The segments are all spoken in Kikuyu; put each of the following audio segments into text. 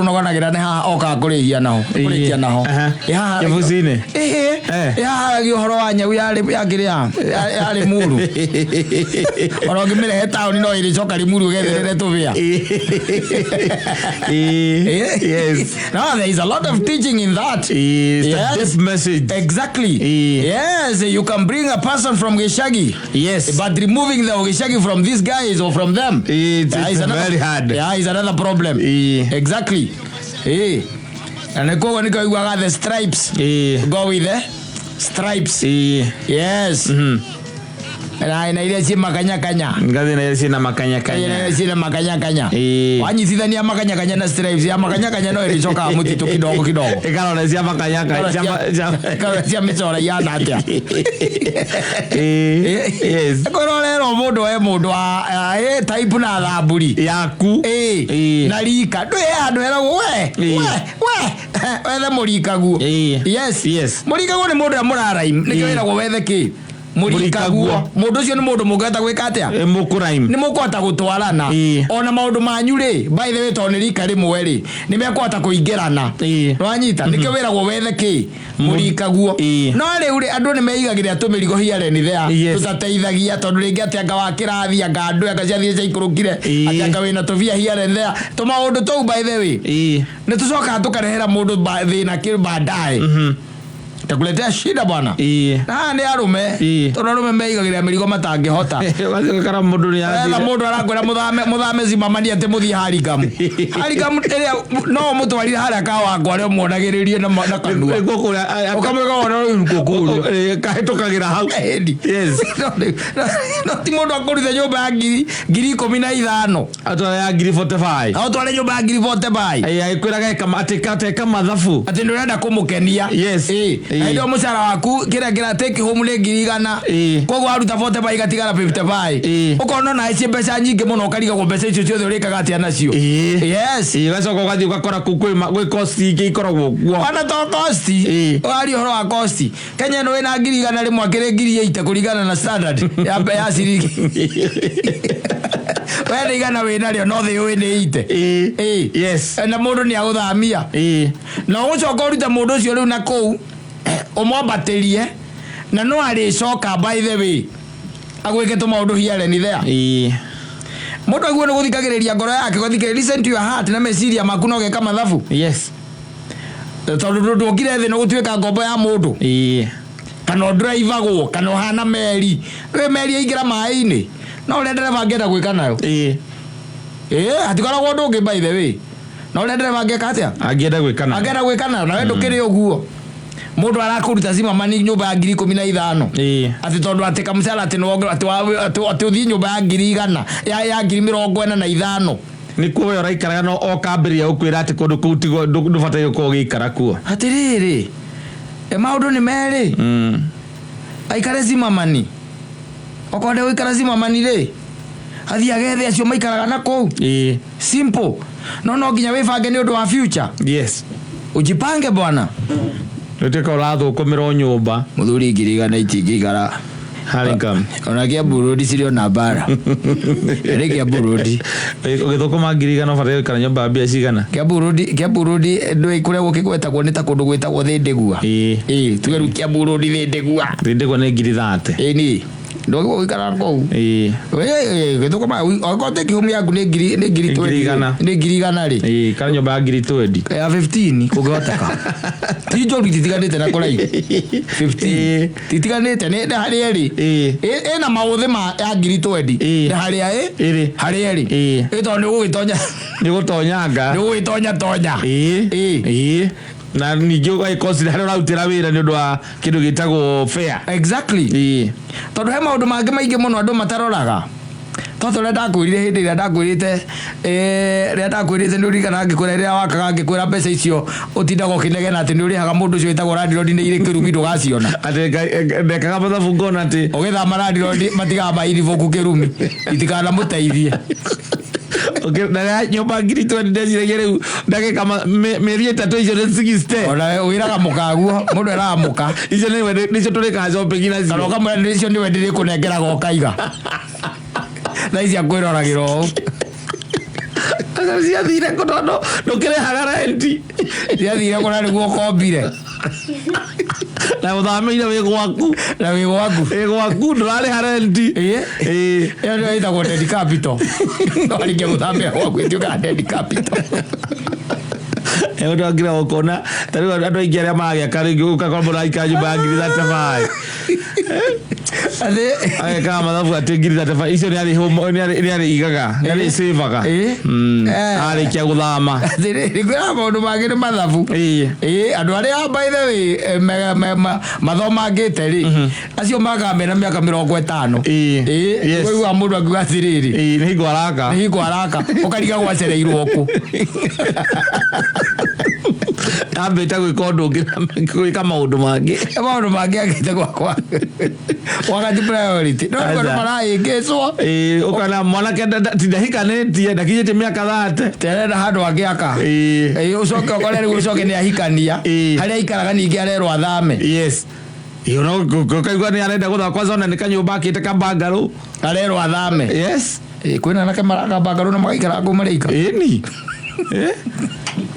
Rũnoganagĩra nĩ haha okaga kũrĩhia naho, kũrĩkia naho. Aha. Ĩ haha Kĩbuci-inĩ? Ĩhĩ. Eh. Ĩ haha haragia ũhoro wa nyau yarĩ yakĩrĩa yarĩ muru, ona ũngĩmĩrehe taũni no ĩrĩcoka Limuru ĩgetherere tũbĩa. Yes. No, there is a lot of teaching in that. It's a Yes. deep message. Exactly. Eh. Yes, you can bring a person from Gishagi. But removing the Gishagi from these guys or from them, It's is another, very hard. Yeah, is another problem. Exactly. Eh. Na nĩ koguo nĩkĩo iguaga the stripes. Go with the stripes. Yes. Na iria ciĩ makanyakanya. Ngathi na ciĩna makanyakanya. Iria ciĩna makanyakanya. Wanyitithania makanyakanya na stripes ya makanyakanya no ĩrĩcokaga mũtitũ kidogo kidogo. Ĩkarora cia makanyaka Ĩkarora cia mĩcoro ihana atĩa. Yes. Kwĩrorerwo mũndũ we mũndũ wa type na thamburi yaku. Na rika ndwĩ handũ heragwo we we we wethe mũrikaguo. Yes. Mũrikaguo nĩ mũndũ ũrĩa mũraraim, nĩkĩo wĩragwo wethe kĩ mũrikaguo. Mũrikaguo. Mũndũ ũcio nĩ mũndũ mũngĩhota gwĩka atĩa? Mũkũraim. Nĩ mũkũhota gũtwarana ona maũndũ manyu rĩ. By the way, tondũ nĩ rika rĩmwe rĩ, nĩ mekũhota kũingĩrana. Nĩwanyita? Nĩkĩo wĩragwo wethe kĩ mũrikaguo. No rĩu rĩ, andũ nĩ meigagĩrĩra tũmĩrigo here and there tũtateithagia, tondũ rĩngĩ atĩ anga wa kĩrathi, anga andũ anga ciathire ciaikũrũkire, atĩ anga wĩna tũbia here and there, tũmaũndũ tũu, by the way, nĩ tũcokaga tũkarehera mũndũ thĩna kĩ baadaye, takuletea shida bwana. Na haha nĩ arũme, tondũ arũme meigagĩrĩra mĩrigo matangĩhota. Ũgakora mũndũ nĩ Wetha athire. Mũndũ arakwĩra mũthame, mũthame Zimamani, atĩ mũthiĩ Hurlingham. Hurlingham ĩrĩa no ũmũtwarire harĩa Kawangware ũmuonagĩrĩrie na kanua. Nĩkuo kũrĩa ũkamwĩka wona rĩu nĩkuo kũrĩa. Kahĩtũkagĩra hau. Ĩni. No ti mũndũ akũrute nyũmba ya 15,000. Atwara ya ngiri 45. Na ũtware nyũmba ya ngiri 45. Agĩkwĩraga atĩ ateka mathabu. Atĩ nĩ ũrenda kũmũkenia. Na hĩndĩ ĩyo mũcara waku kĩrĩa kĩra take home nĩ 100,000. Koguo waruta 45 igatigara 55. Ũkona ona ciĩ mbeca nyingĩ mũno, ũkarigagwo mbeca icio ciothe ũrĩkaga atĩa nacio. Ũgacoka ũgathiĩ ũgakora kũu gwĩ cost ingĩ ikoragwo kuo. Ona to cost. Ũraria ũhoro wa cost, Kenya ĩno wĩna 100,000 akĩrĩ 80,000 kũringana na standard ya ciringi. We nĩ igana wĩnarĩo no thĩ ũĩ nĩ ite. Na mũndũ nĩ agũthamia na ũgũcoka ũrute mũndũ ũcio rĩu na kũu ũmwambatĩrie, na no arĩcoka, by the way, agwĩke tũmaũndũ here and there. Mũndũ aguo nĩ gũthikagĩrĩria ngoro yake, gũthikĩrĩria, listen to your heart na meciria maku na ũgeka mathabu. Tondũ ndũkire thĩ no gũtuĩka ngombo ya mũndũ kana ũnduraivagwo kana ũhana meri wĩ meri yaingĩra maĩ-inĩ no ũrĩa ndereba angĩenda gwĩka nayo. Ĩĩ, hatikoragwo ũndũ ũngĩ, by the way, no ũrĩa ndereba angĩka atĩa? Angĩenda gwĩka nayo. Angĩenda gwĩka nayo, nawe ndũkĩrĩ ũguo mũndũ arakũruta Zimamani nyũmba ya 15,000 atĩ tondũ atĩ kamũcara atĩ nĩwongerwo, atĩ ũthiĩ nyũmba ya 100,000 ya 45,000. Nĩkuo we ũraikaraga no okambĩrĩria gũkwĩra atĩ kũndũ kũu tiguo ndũbataire gũkorwo ũgĩikara kuo. Atĩrĩrĩ, ĩ maũndũ nĩ merĩ. Aikare Zimamani, okorwo ndegũikara Zimamani rĩ, athiĩ agethe acio maikaraga na kũu. Simple. No nginya wĩbange nĩ ũndũ wa future. Ujipange bwana. Ũtuĩka ũrathũkũmĩra o nyũmba. Mũthuri, 100,000 itingĩikara Hurlingham. Ona Kiambu Road cirĩ ona mbara rĩ Kiambu Road. Ũgĩthũkũma 100,000 ũbataire gũikara nyũmba ya mbia cigana? Kiambu Road, Kiambu Road ndũĩ kũrĩa gũkĩgwetagwo nĩ ta kũndũ gwĩtagwo Thĩndĩgua. Ĩĩ, tuge rĩu Kiambu Road Thĩndĩgua. Thĩndĩgua nĩ 30,000. Ĩni ndũgĩgwo gũikara kũu. Gĩthũkũma okorwo take home yaku nĩ ngiri Nĩ ngiri 20 igana. Nĩ 100,000 rĩ. Ikara nyũmba ya 20,000. Ya 15 kũngĩhoteka, ti njũru, ititiganĩte na kũraihu 15. Titiganĩte nĩ harĩa ĩrĩ. Ĩna maũthĩ ma ya 20,000. Nĩ harĩa ĩ Ĩrĩ. Harĩa ĩrĩ. Ĩ tondũ nĩ ũgũgĩtonya. Nĩ gũtonyanga. Nĩ ũgũgĩtonya tonya. Ĩĩ, na ningĩ ũgagĩconsider harĩa ũrarutĩra wĩra nĩ ũndũ wa kĩndũ gĩtagwo fare. Exactly. Tondũ he maũndũ mangĩ maingĩ mũno andũ mataroraga, tondũ ũrĩa ndakwĩrire hĩndĩ ĩrĩa ndakwĩrĩte, rĩrĩa ndakwĩrĩte, nĩ ũririkanaga ngĩkwĩra rĩrĩa wakaga, ngĩkwĩra mbeca icio ũtindaga ũkĩnegena atĩ nĩ ũrĩhaga mũndũ ũcio wĩtagwo landlord nĩ irĩ kĩrumi, ndũgaciona. Atĩ ndekaga mathabu ngona atĩ Ũgĩthama, landlord matigaga mairiboku kĩrumi itikanamũteithie. Na nyũmba 20,000 ndeciragia rĩu ndagĩka mĩeri 3 icio nĩ 60. Ona wĩraga mũkaguo, mũndũ eraga mũka. Icio nĩcio tũrĩkaga shopping Kana nacio. Ũkamwĩra nĩcio nĩwe ndĩrĩkũnengeraga ũkaiga thaa ici akwĩroragĩra ũũ. Mbeca ciathire kũ tondũ ndũkĩrĩhaga renti? Ciathire kũ na nĩguo ũkombire? Na ũthamĩire wĩ gwaku. Na wĩ gwaku. Wĩ gwaku ndũrarĩha renti. Ĩĩ. Ĩĩ. Ĩyo nĩyo ĩtagwo dead capital. Warĩkia gũthamĩra gwaku ĩtuĩkaga dead capital. Ĩyo ndongira ũkona ta rĩu andũ aingĩ arĩa maragĩaka rĩngĩ ũgakora mũndũ araikara nyũmba ya ngiri 35. Atĩ Agekaga mathabu atĩ ngiri 35 icio nĩ arĩigaga, nĩ arĩcĩvaga. Ĩĩ. Arĩkia gũthama. Atĩrĩrĩ, kwĩna maũndũ mangĩ nĩ mathabu. Ĩĩ. Ĩĩ, andũ arĩa by the way mathomangĩte rĩ, acio magaga mena mĩaka 50. Ĩĩ. Ĩĩ, Yes. ũiguaga mũndũ akiuga atĩrĩrĩ, Ĩĩ, nĩ hingo araka. Nĩ hingo araka, ũkariga gwacereirwo kũ. Ambĩte gwĩka ũndũ ũngĩ, gwĩka maũndũ mangĩ. Maũndũ mangĩ agĩte gwakwa wakati priority no rĩu andũ Aca. marahĩngĩcwo. Ĩĩ, ũkona mwanake ndahikanĩtie, ndakinyĩtie mĩaka 30. Terenda handũ angĩaka. Ĩĩ. Ĩĩ, ũcoke ũkore rĩu ũcoke nĩ ahikania. Ĩĩ. Harĩa aikaraga ningĩ arerwo athame. Yes. Ĩĩ, ona ũkaigua nĩ arenda gũthama kwanza ona nĩ kanyũmba akĩte kambangarũ. Arerwo athame. Yes. Ĩĩ, kwĩna anake maraka mbangarũ na magaikara kũu marĩ aika. Ĩni. Eh?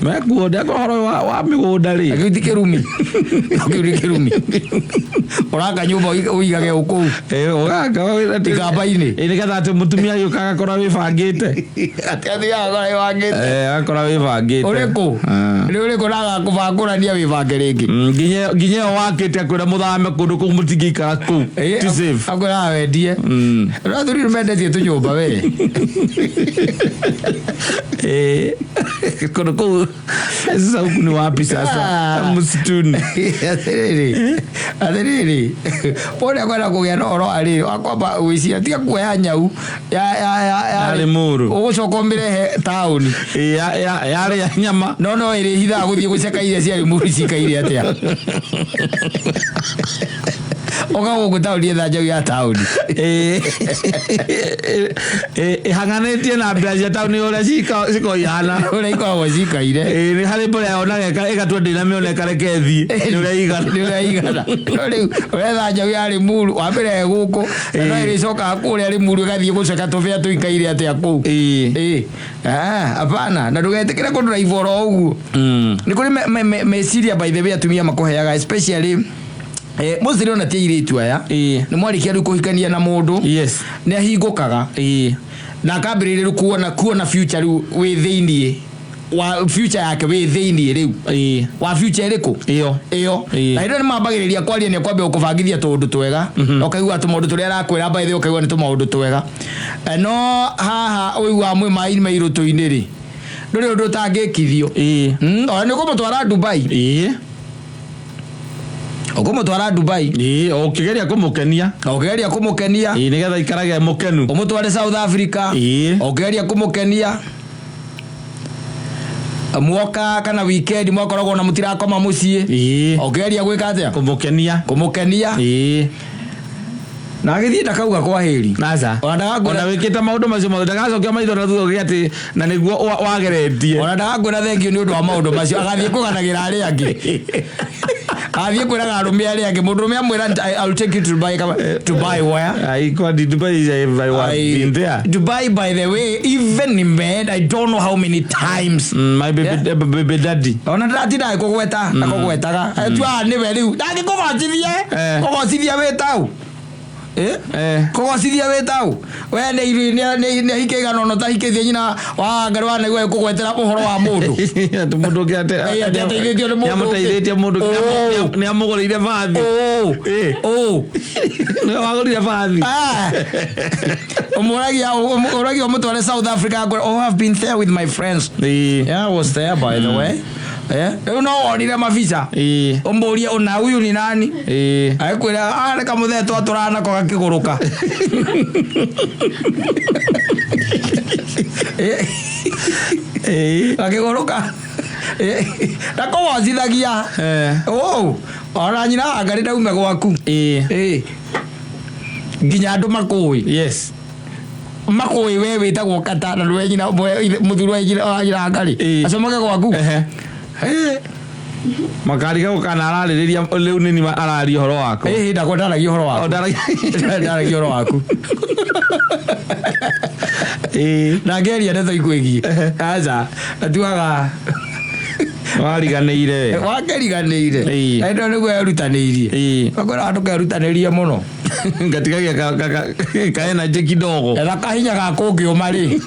Mekuo ndekwa ũhoro wa mĩgũnda rĩ. Kĩu ti kĩrumi. Kĩu nĩ kĩrumi. Ũraka nyũmba ũigage ũkũu. Ĩĩ, ũgaka Ikamba-inĩ. Ĩĩ, nĩgetha atĩ mũtumia agĩũka agakora wĩbangĩte. Atĩ athiaga agakora wĩbangĩte. Eh, agakora wĩbangĩte. Ũrĩkũ? Ah. Nĩ ũrĩkũ na agakũbangũrania wĩbange rĩngĩ. Nginya ĩyo wakĩte akwĩra mũthame kũndũ kũu mũtingĩikara kũu. Ĩĩ, Ti safe. Akwĩraga wendie. Rĩu athuri nĩ mendetie tũnyũmba we. Eh, kũndũ kũu sasa huku ni wapi sasa? Ah. Msituni. Atĩrĩrĩ, atĩrĩrĩ, ũrĩa kwenda kũgĩa na ũhoro wa rĩrĩ wakwamba gwĩciria tiga kuoya nyau ya Ya Limuru. ũgũcoka ũmĩrehe taũni. Ĩĩ, yarĩ ya nyama. No ĩrĩhithaga gũthiĩ gũceka iria cia Limuru cikaire atĩa. Ũka gũkũ taũni etha nyau ya taũni. Ĩĩ. Ĩĩ, ĩhang'anĩtie na mbĩa cia taũni ũrĩa cikoragwo ihana. Ũrĩa ikoragwo cikaire. Ĩĩ, nĩ harĩ mbũrĩa yonaga ĩgatua ndĩnamĩona ĩkareka ĩthiĩ. Nĩ ũrĩa ĩigana. Nĩ ũrĩa ĩigana. No rĩu ũretha nyau ya Limuru wamĩrehe gũkũ na no Ĩĩ. ĩrĩcokaga kũrĩa Limuru ĩgathiĩ gũceka tũbĩa tũikaire atĩa kũu. Ĩĩ. Ĩĩ. Ah, hapana, na ndũgetĩkĩre kũndrive oro ũguo. Nĩ kũrĩ meciria by the way atumia makũheaga especially mostly ona ti airĩtu aya. Ĩĩ. Nĩ mwarĩkia rĩu kũhikania na mũndũ. Yes. Nĩ ahingũkaga. Ĩĩ. Na akambĩrĩria rĩu kuona future rĩu wĩ thĩiniĩ wa future yake wĩ thĩiniĩ rĩu. Ĩĩ. Wa future ĩrĩkũ? Ĩyo. Ĩyo. Ĩĩ. Na hĩndĩ ĩyo nĩ mambagĩrĩria kwaria, nĩ akwambia gũkũbangithia tũũndũ twega. Na ũkaigua tũmaũndũ tũrĩa arakwĩra by the way ũkaigua nĩ tũmaũndũ twega. No haha ũiguaga mwĩ maĩ-inĩ ma irũtũ-inĩ rĩ, ndũrĩ ũndũ ũtangĩkithio. Ĩĩ. Ona nĩ ũkũmũtwara Dubai. Ĩĩ. Ũkũmũtwara Dubai. Ĩĩ, ũkĩgeria kũmũkenia. Ũkĩgeria kũmũkenia. Ĩĩ, nĩgetha aikarage mũkenu. Ũmũtware South Africa. Ĩĩ. Ũkĩgeria kũmũkenia. Mwoka kana weekend mwakoragwo na mũtirakoma mũciĩ. Ĩĩ. Ũkĩgeria gwĩka atĩa? Kũmũkenia. Kũmũkenia. Ĩĩ. Na agĩthiĩ ndakauga kwa heri. Aca. Ona ndagakwĩra- Ona wĩkĩte maũndũ macio mothe ndagacokia maitho na thutha ũgĩe atĩ na nĩguo wageretie. Ona ndagakwĩra thengiũ nĩ ũndũ wa maũndũ macio, agathiĩ kũganagĩra arĩa angĩ. Agathiĩ kwĩraga arũme arĩa angĩ, mũndũ ũrũme amwĩra I'll take you to Dubai, kama, Dubai where? Ai, kwani Dubai is a been there. Dubai, by the way, even in bed, I don't know how many times. My baby, Yeah. baby daddy. Ona ndĩratinda ngĩkũgweta, ndakũgwetaga. Tuaga nĩwe rĩu. Ndangĩkũgocithia. Kũgocithia wĩ tau. Kũgocithia wĩ tau. We nĩ nĩ ahike igana ona ũtahikĩtie nyina wa Ngai wanaigua agĩkũgwetera ũhoro wa mũndũ. Atĩ mũndũ ũngĩ Ĩĩ, atĩ ateithĩtio nĩ mũndũ ũngĩ. nĩamũteithĩtie mũndũ ũngĩ, nĩamũgũrĩire bathi. Nĩwe wagũrire bathi. Ũmũragia ũmũtware South Africa, akwĩra, oh, I've been there with my friends. Yeah, I was there by the way. Rĩu no wonire mabica. Ũmũrie ona huyu ni nani? Agĩkwĩra, ah, nĩ kamũthee twatũraga nako gakĩgũrũka. Gakĩgũrũka. Ndakũgocithagia. Ona nyina wa Ngai ndaume gwaku. Nginya andũ makũĩ. Yes. Makũĩ we wĩtagwo kata na nĩwe nyina mũthuri wa nyina wa nyina wa Ngai. Acomoke gwaku. Makariga kana ararĩrĩria rĩu nĩ araria ũhoro wakwa. Ĩĩ, ndakwa ndaragia ũhoro waku. O, ndaragia- Ndaragia ũhoro waku. Na ngeria ndeto ikwĩgiĩ aca atuaga. Wariganĩire. Wakeriganĩire. Ĩĩ. Na nĩguo erutanĩirie. Akwĩra andũ kerutanĩrie mũno. Ngatigagia ka energy kidogo. Etha kahinya ga kũngĩũma rĩ,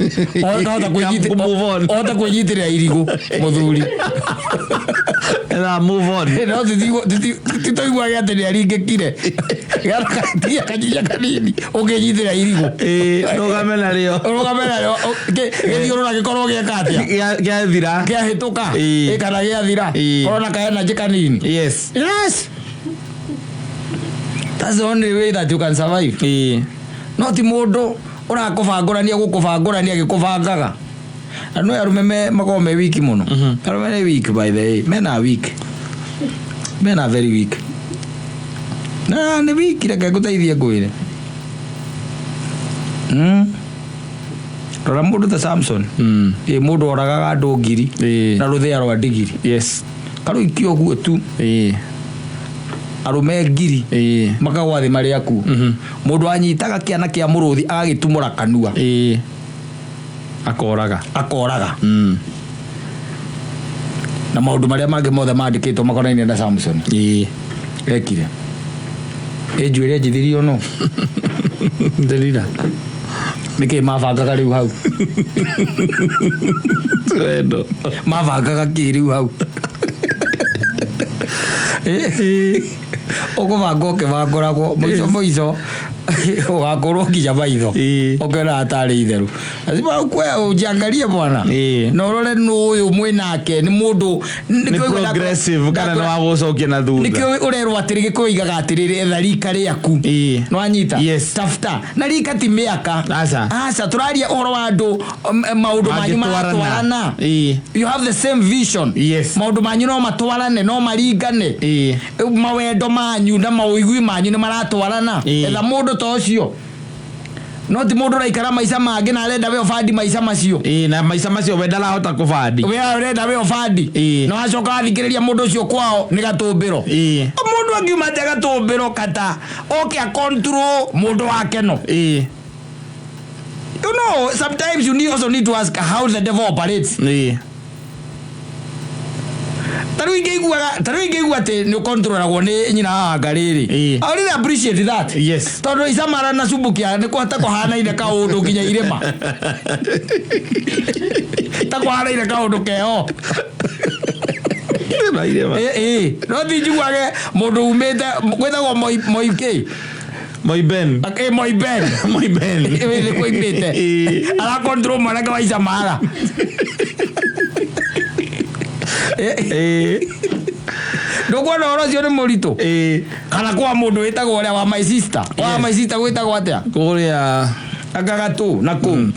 ũhote Move on. ũhote kwĩnyitĩrĩra irigũ mũthuri. Etha move on. No titũiguage atĩ nĩ aringĩkire tigia kahinya kanini ũngĩnyitĩrĩra irigũ. Ĩĩ, ndũgame narĩo. Ũrũgame narĩo gĩthiũrũra gĩkorwo gĩeka atĩa. Gĩathira. Kĩahĩtũka. Ĩĩ. Ĩ, kana gĩathira. Ĩĩ. Korwo na kaenergy kanini. Yes, that's the only way that you can survive. No ti mũndũ ũrakũbangũrania gũkũbangũrania agĩkũbangaga. Na no arũme me makoragwo me weak mũno. Arũme nĩ weak, by the way. Men are weak, men are very weak. Na nĩ weak, reke ngũteithie ngwĩre. Rora mũndũ ta Samson. Ĩ, mũndũ oragaga andũ 1000 na rũthĩa rwa ndigiri. Karũikio ũguo tu. Arũme 1000 makagwa thĩ marĩ akuũ. Mũndũ anyitaga kĩana kĩa mũrũthi agagĩtumũra kanua. Ĩĩ, akoraga. Akoraga. Na maũndũ marĩa mangĩ mothe mandĩkĩtwo makonainie na Samson ekire ĩ njuĩrĩ njithirio no Delila. Nĩkĩ mabangaga rĩu hau? Wendo. Mabangaga kĩ rĩu hau? Ũkũbanga ũkĩbangũragwo mũico mũico ũgakorwo nginya maitho. Ũkĩona atarĩ itherũ, lazima ukwe ujiangalie bwana. Na ũrore nũ ũyũ mwĩnake, nĩ mũndũ Nĩ progressive kana nĩ wa gũcokia na thutha. Nĩkĩo ũrerwo atĩrĩ, gĩkũyũ igaga atĩrĩrĩ, etha rika rĩaku. Nĩwanyita? Yes. Tafuta na rika ti mĩaka. Aca. Aca, tũraria ũhoro wa andũ maũndũ manyu Mangĩtwarana. maratwarana. You have the same vision. Maũndũ manyu no matwarane, no maringane. Mawendo manyu na maũigui manyu nĩ maratwarana. Etha mũndũ ta ũcio, no ti mũndũ ũraikara maica mangĩ na arenda we ũbandi maica macio. Ĩĩ, na maica macio we ndarahota kũbandi. We ũrenda we ũbandi. Na wacoka wathikĩrĩria mũndũ ũcio kwao nĩ gatũmbĩro. Mũndũ angiuma atĩa gatũmbĩro kata oke a control mũndũ wake no? You know, sometimes you also need to ask how the devil operates. Ta rĩu ingĩiguaga, ta rĩu ingĩigua atĩ nĩ ũkontrolagwo nĩ nyina wa ngarĩrĩ. I really appreciate that. Tondũ Icamara na Cumbukia nĩ kũhota kũhanaine kaũndũ nginya irĩma ta kũhanaine kaũndũ keho. Na irĩma. Ĩ, no ti njiguage mũndũ umĩte gwĩtagwo Moi Moi kĩ? Moi Ben. Ĩ, Moi Ben. Moi Ben. Ĩ, nĩ kũimĩte. Arakontrol mwanake wa Icamara. Ndũkuona ũhoro ũcio nĩ mũritũ? Kana kwa mũndũ wĩtagwo ũrĩa wa my sister, wa my sister gwĩtagwo atĩa? Kũrĩa. Anga gatũ na kũu.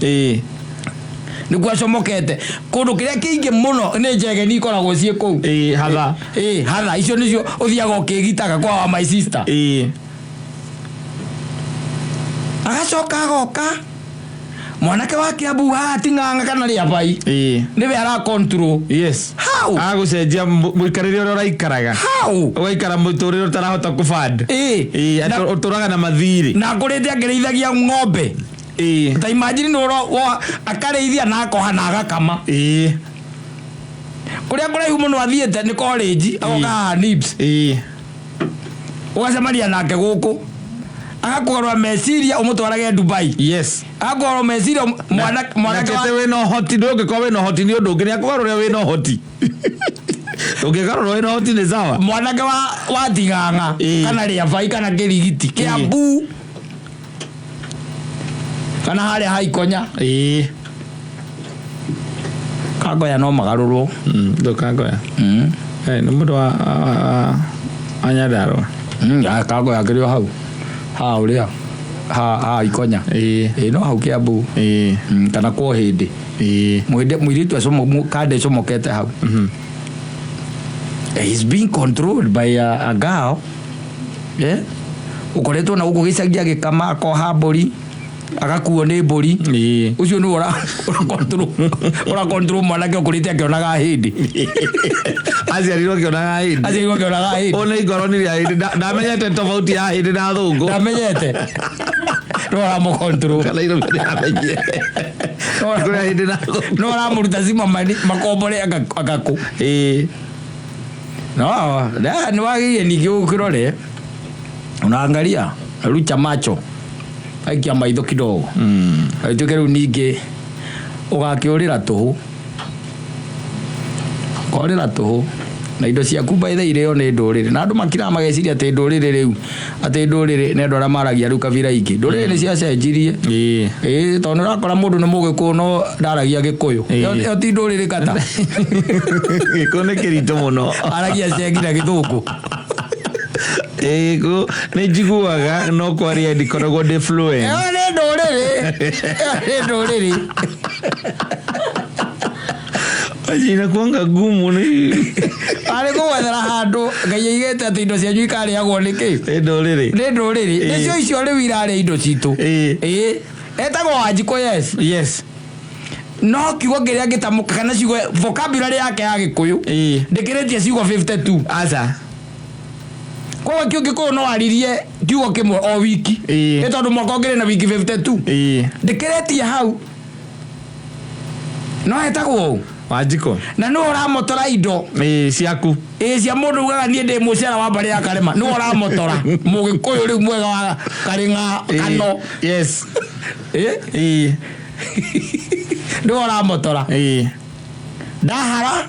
Nĩkuo acomokete kũndũ kĩrĩa kĩingĩ mũno nĩ njegeni ikoragwo ciĩ kũu. Ĩĩ, hatha. Ĩ, hatha icio nĩcio ũthiaga ũkĩgitaga kwa wa my sister. Agacoka agoka mwanake wa Kiambu haha ti ng'ang'a kana rĩabai. Nĩwe ara control. How? Agũcenjia mũikarĩre ũrĩa ũraikaraga. How? Ũgaikara mũtũrĩre ũtarahota kũband. Na- Ũtũraga na mathirĩ. Na ngũrĩte akĩrĩithagia ng'ombe. Ta imagine nĩ ũro akarĩithia na akoha na agakama. Kũrĩa kũraihu mũno athiĩte nĩ college, agoka haha NIBS. Ũgacemania nake gũkũ agakũgarũra meciria ũmũtwarage Dubai. Agakũgarũra meciria mwanake wa Nakete wĩna ũhoti, ndũngĩkorwo wĩna ũhoti nĩ ũndũ ũngĩ, nĩ akũgarũra wĩna ũhoti, ũngĩgarũra wĩna ũhoti nĩ sawa. Mwanake wa Tigang'a kana Rĩabai kana Kĩrigiti, Kĩambu kana harĩa Haikonya. Kangoya no magarũrwo. Ndũkangoya. Nĩ mũndũ wa Nyandarũa. Kangoya kĩrĩ o hau ha ũrĩa ha Ikonya. Ĩĩ, no hau Kĩambu. Kana kwa hĩndĩ mwende mũirĩtu kanda ĩcomokete hau. He's being controlled by a girl, eh? Ũkoretwo na gũkũ gĩcagi agĩkama, akoha mbũri, agakuo nĩ mbũri. Ũcio nĩwe ũra control mwanake ũkũrĩte akĩonaga hĩndĩ. Aciarirwo akĩonaga hĩndĩ. Aciarirwo akĩonaga hĩndĩ. Ona ikoroni rĩa hĩndĩ ndamenyete tofauti ya hĩndĩ na thũngũ. Ndamenyete, no ũramũ control. Kana Nairobi ndamenyire. Kũrĩ hĩndĩ na No aramũruta cimamani makombore agakũ. Ĩĩ. No, nĩ wagĩrĩire ningĩ ũkĩrore unaangalia rucha macho aikia maitho kidogo ituĩke rĩu ningĩ ũgakĩũrĩra tũhũ ũkorĩra tũhũ na indo ciaku by the irĩo nĩ ndũrĩrĩ na andũ makiraga mageciria atĩ ndũrĩrĩ rĩu atĩ ndũrĩrĩ nĩ andũ arĩa maragia rĩu kabira ingĩ ndũrĩrĩ nĩ ciacenjirie. Ĩĩ. Ĩĩ, tondũ nĩ ũrakora mũndũ nĩ mũgĩkũyũ no ndaragia gĩkũyũ. Ĩĩ. Ĩyo ti ndũrĩrĩ kata. Gĩkũyũ nĩ kĩritũ mũno. Aragia cengi na gĩthũngũ. Ĩĩ, nĩ njiguaga no kwaria ndikoragwo ndĩ fluent. Ĩyo nĩ ndũrĩrĩ. Ĩyo nĩ ndũrĩrĩ. Inakuanga gumu nĩ Arĩ kũgwethera handũ Ngai aigĩte atĩ indo cianyu ikarĩagwo nĩ kĩ? Nĩ ndũrĩrĩ. Nĩ ndũrĩrĩ. Ĩĩ. Nĩcio icio rĩu irarĩa indo citũ. Ĩĩ. Ĩĩ. Etagwo Wanjikũ yes. Yes. No kiugo kĩrĩa angĩtamũka kana ciugo vocabulary yake ya Gĩkũyũ Ĩĩ. ndĩkĩrĩtie ciugo 52. Aca. Koguo kĩu Gĩkũyũ no aririe kiugo kĩmwe o wiki. Ĩĩ. Nĩ tondũ mwaka ũngĩrĩ na wiki 52. Ĩĩ. Ndĩkĩrĩtie hau. No etagwo ũũ. Wanjikũ. Na nĩwe ũramotora indo. Ĩĩ, ciaku. Ĩĩ, cia mũndũ ugaga niĩ ndĩ mũcera wa mbarĩ ya Karema. Nĩwe ũramotora. Mũgĩkũyũ rĩu mwega wa Karĩng'a Ĩĩ. Kano. Yes. Ĩĩ. Ĩĩ. Nĩwe ũramotora. Ĩĩ. Ndahara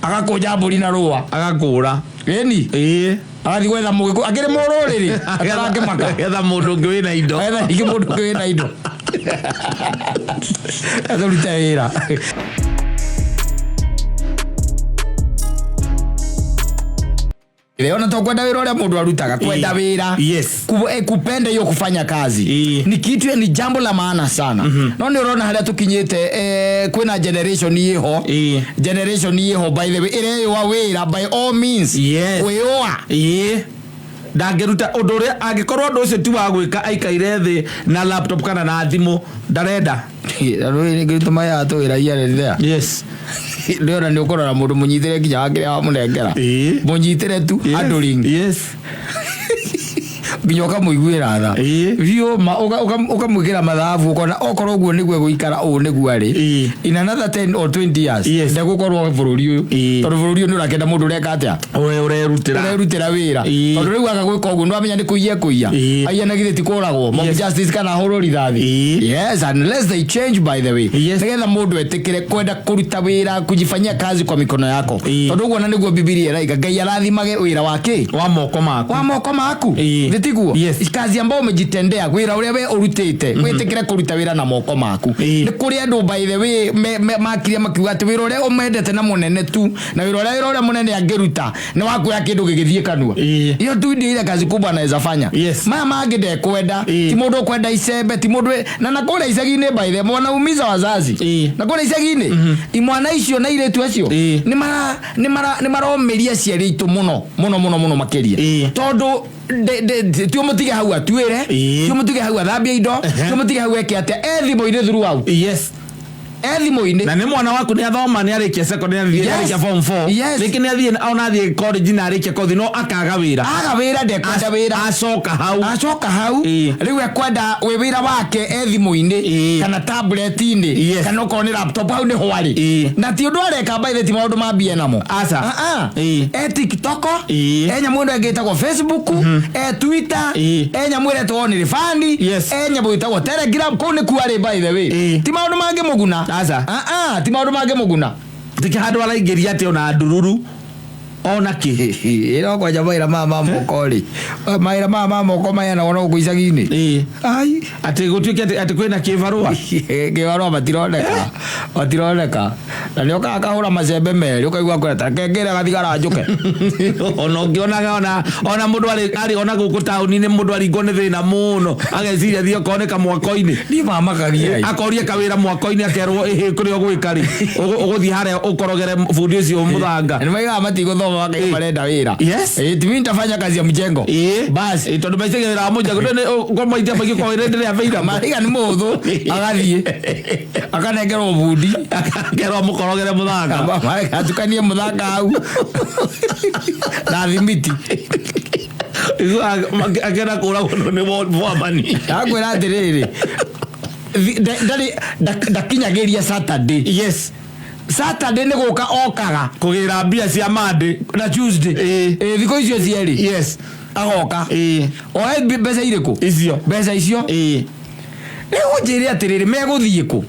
agakũnja mbũri na rũa. Agakũra. Ĩni. Ĩĩ. Agathiĩ gwetha mũgĩkũyũ akĩrĩ mũrũrĩrĩ atarakĩmaka. Getha mũndũ ũngĩ wĩna indo. Etha ningĩ mũndũ ũngĩ wĩna indo. Atũrute wĩra. Ona to kwenda wĩra ũrĩa mũndũ arutaga kwenda Ĩĩ. wĩra. Yes. Kupenda hiyo kufanya kazi Ĩĩ. ni kitu ni jambo la maana sana. No nĩ ũrona harĩa tũkinyĩte kwĩna generation ĩho. Ĩĩ. Generation ĩho by the way ĩreyũa wĩra by all means. Yes. Kwĩyũa. Ĩĩ. Ndangĩruta ũndũ ũrĩa angĩkorwo ũndũ ũcio ti wa gwĩka aikaire thĩ na laptop kana na thimũ ndarenda. Rĩu tũwĩragia rĩrĩa Yes. ndĩona nĩ ũkũrora mũndũ mũnyitĩre nginya wa kĩrĩa wamũnengera. Ĩĩ. Mũnyitĩre tu Yes. handling. Yes. Nginya ũkamũiguĩra tha. Ĩĩ. Biũ ma ũkamwĩkĩra mathabu ũkona okorwo ũguo nĩguo egũikara ũũ nĩguo arĩ. Ĩĩ. In another 10 or 20 years Yes. ndegũkorwo bũrũri ũyũ. Ĩĩ. Tondũ bũrũri ũyũ nĩ ũrakĩenda mũndũ ũreka atĩa? Ũrĩa ũrerutĩra. Ũrerutĩra wĩra. Ĩĩ. Tondũ rĩu aga gwĩka ũguo nĩwamenya nĩ kũiya ekũiya. Ĩĩ. Aiya na githĩ ti kũragwo. Mob Yes. justice kana ahũrwo rithathi. Ĩĩ. Yes, unless they change by the way. Yes. Nĩgetha mũndũ etĩkĩre kwenda kũruta wĩra kujifanyia kazi kwa mikono yako. Ĩĩ. Tondũ ũguo na nĩguo Bibilia ĩraiga Ngai arathimage wĩra wa kĩ? Wa moko maku. Wa moko maku. Ĩĩ. Nĩ tiguo? Yes. Kazi ambayo umejitendea wĩra ũrĩa we ũrutĩte wĩtĩkĩre kũruta wĩra na moko maku. Ĩĩ. Nĩ kũrĩ andũ by the way makirie makiuga atĩ wĩra ũrĩa ũmendete na mũnene tu na wĩra ũrĩa mũnene angĩruta nĩ wa kuoya kĩndũ gĩgĩthiĩ kanua. Ĩĩ. Hiyo tu ndio ile kazi kubwa anaweza fanya. Yes. Maya mangĩ ndekwenda. Ĩĩ. Ti mũndũ ũkwenda icembe, ti mũndũ na kũrĩa icagi-inĩ by the way wanaumiza wazazi. Ĩĩ. Na kũrĩa icagi-inĩ imwana icio na airĩtu acio Ĩĩ. nĩ maromĩria aciari aitũ mũno mũno mũno mũno makĩria. Ĩĩ. Tondũ ti ũmũtige hau atuĩre, Ĩĩ. ti ũmũtige hau athambie indo, ti ũmũtige hau eke atĩa, e thimũ-inĩ throughout. Yes. E thimũ-inĩ. Na nĩ mwana waku nĩ athoma nĩ arĩkia secondary nĩ Yes. arĩkia form 4. Yes. Rĩngĩ nĩ athiĩ ona athiĩ college na arĩkia kothi no akaga wĩra. Aga wĩra ndekwenda wĩra. Acoka hau. Acoka hau. Ĩĩ. Rĩu ekwenda wĩ wĩra wake e thimũ-inĩ Ĩĩ. kana tablet-inĩ Yes. kana okorwo nĩ laptop hau nĩho arĩ. Ĩĩ. Na ti ũndũ areka by the way, ti maũndũ ma mbia namo. Aca. Ah, ah. Ĩĩ. E TikTok, Ĩĩ. e nyamũ ĩno ĩngĩ ĩtagwo Facebook, e Twitter, Ĩĩ. e nyamũ ĩrĩa ĩtagwo OnlyFans, Yes. e nyamũ ĩtagwo Telegram, kũu nĩkuo arĩ by the way. Ĩĩ. Ti maũndũ mangĩ mũguna. Aca. Ah, ah, ti maũndũ mangĩ mũguna. Tikĩ handũ araingĩria atĩ ona ndururu ona kĩ. Ĩno kwanja mawĩra maya ma moko rĩ, mawĩra maya ma moko maheanagwo no gũkũ icagi-inĩ. Ĩĩ. Ai. Atĩ gũtuĩke atĩ kwĩna kĩbarũa. Kĩbarũa matironeka. Matironeka. Na nĩ ũkaga kahũra macembe merĩ ũkaigua kwĩra ta reke ngĩre gathigara njũke. Ona ũngĩonaga ona mũndũ arĩ ona gũkũ taũni-inĩ mũndũ aringwo nĩ thĩna mũno ageciria thiĩ okorwo nĩ kamwako-inĩ. Niĩ mamakagia ĩ. Akoria kawĩra mwako-inĩ akerwo ĩhĩ kũrĩa ũgwĩka rĩ ũgũthiĩ harĩa ũkorogere bundi ũcio mũthanga. Nĩ maigaga matigũthoma makaiga Ĩĩ. marenda wĩra. Yes. Ĩĩ, ti mimi nitafanya kazi ya mjengo. Ĩĩ. Basi. Ĩĩ, tondũ meciria wĩra wa mũjengo kwa maita maingĩ kwa wĩra ndĩrĩ available. Mariga nĩ mũhũthũ agathiĩ akanengerwo bundi Akerwo mũkorogere mũthanga. Atukanie mũthanga hau na thimiti. Akenda kũragwo nĩ bwamani. Ndakwĩra atĩrĩrĩ Ndarĩ ndakinyagĩria Saturday. Yes. Saturday nĩ gũka okaga kũgĩra mbia cia Monday na Tuesday. Ĩĩ. Ĩĩ, thikũ icio cierĩ agoka oe mbeca irĩkũ? Icio. Mbeca icio. Rĩu njĩre atĩrĩrĩ, megũthiĩ kũ?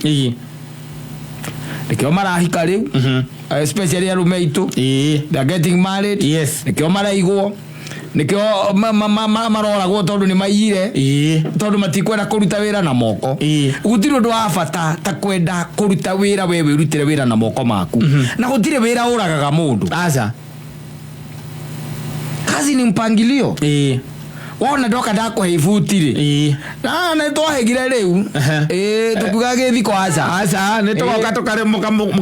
Nĩkĩo marahika rĩu, especially arũme aitũ. They are getting married. Nĩkĩo maraigwo, nĩkĩo maroragwo tondũ nĩ maiyire, tondũ matikwenda kũruta wĩra na moko. Gũtirĩ ũndũ wa bata ta kwenda kũruta wĩra, we wĩrutĩre wĩra na moko maku, na gũtirĩ wĩra ũragaga mũndũ. Aca. Kazi ni mpangilio. Wona ndoka ndakũhe ibuti rĩ, na nĩ twahĩgire rĩu. Ĩĩ, tũkiuga gĩthiko aca. Aca, nĩ tũgoka tũkarĩ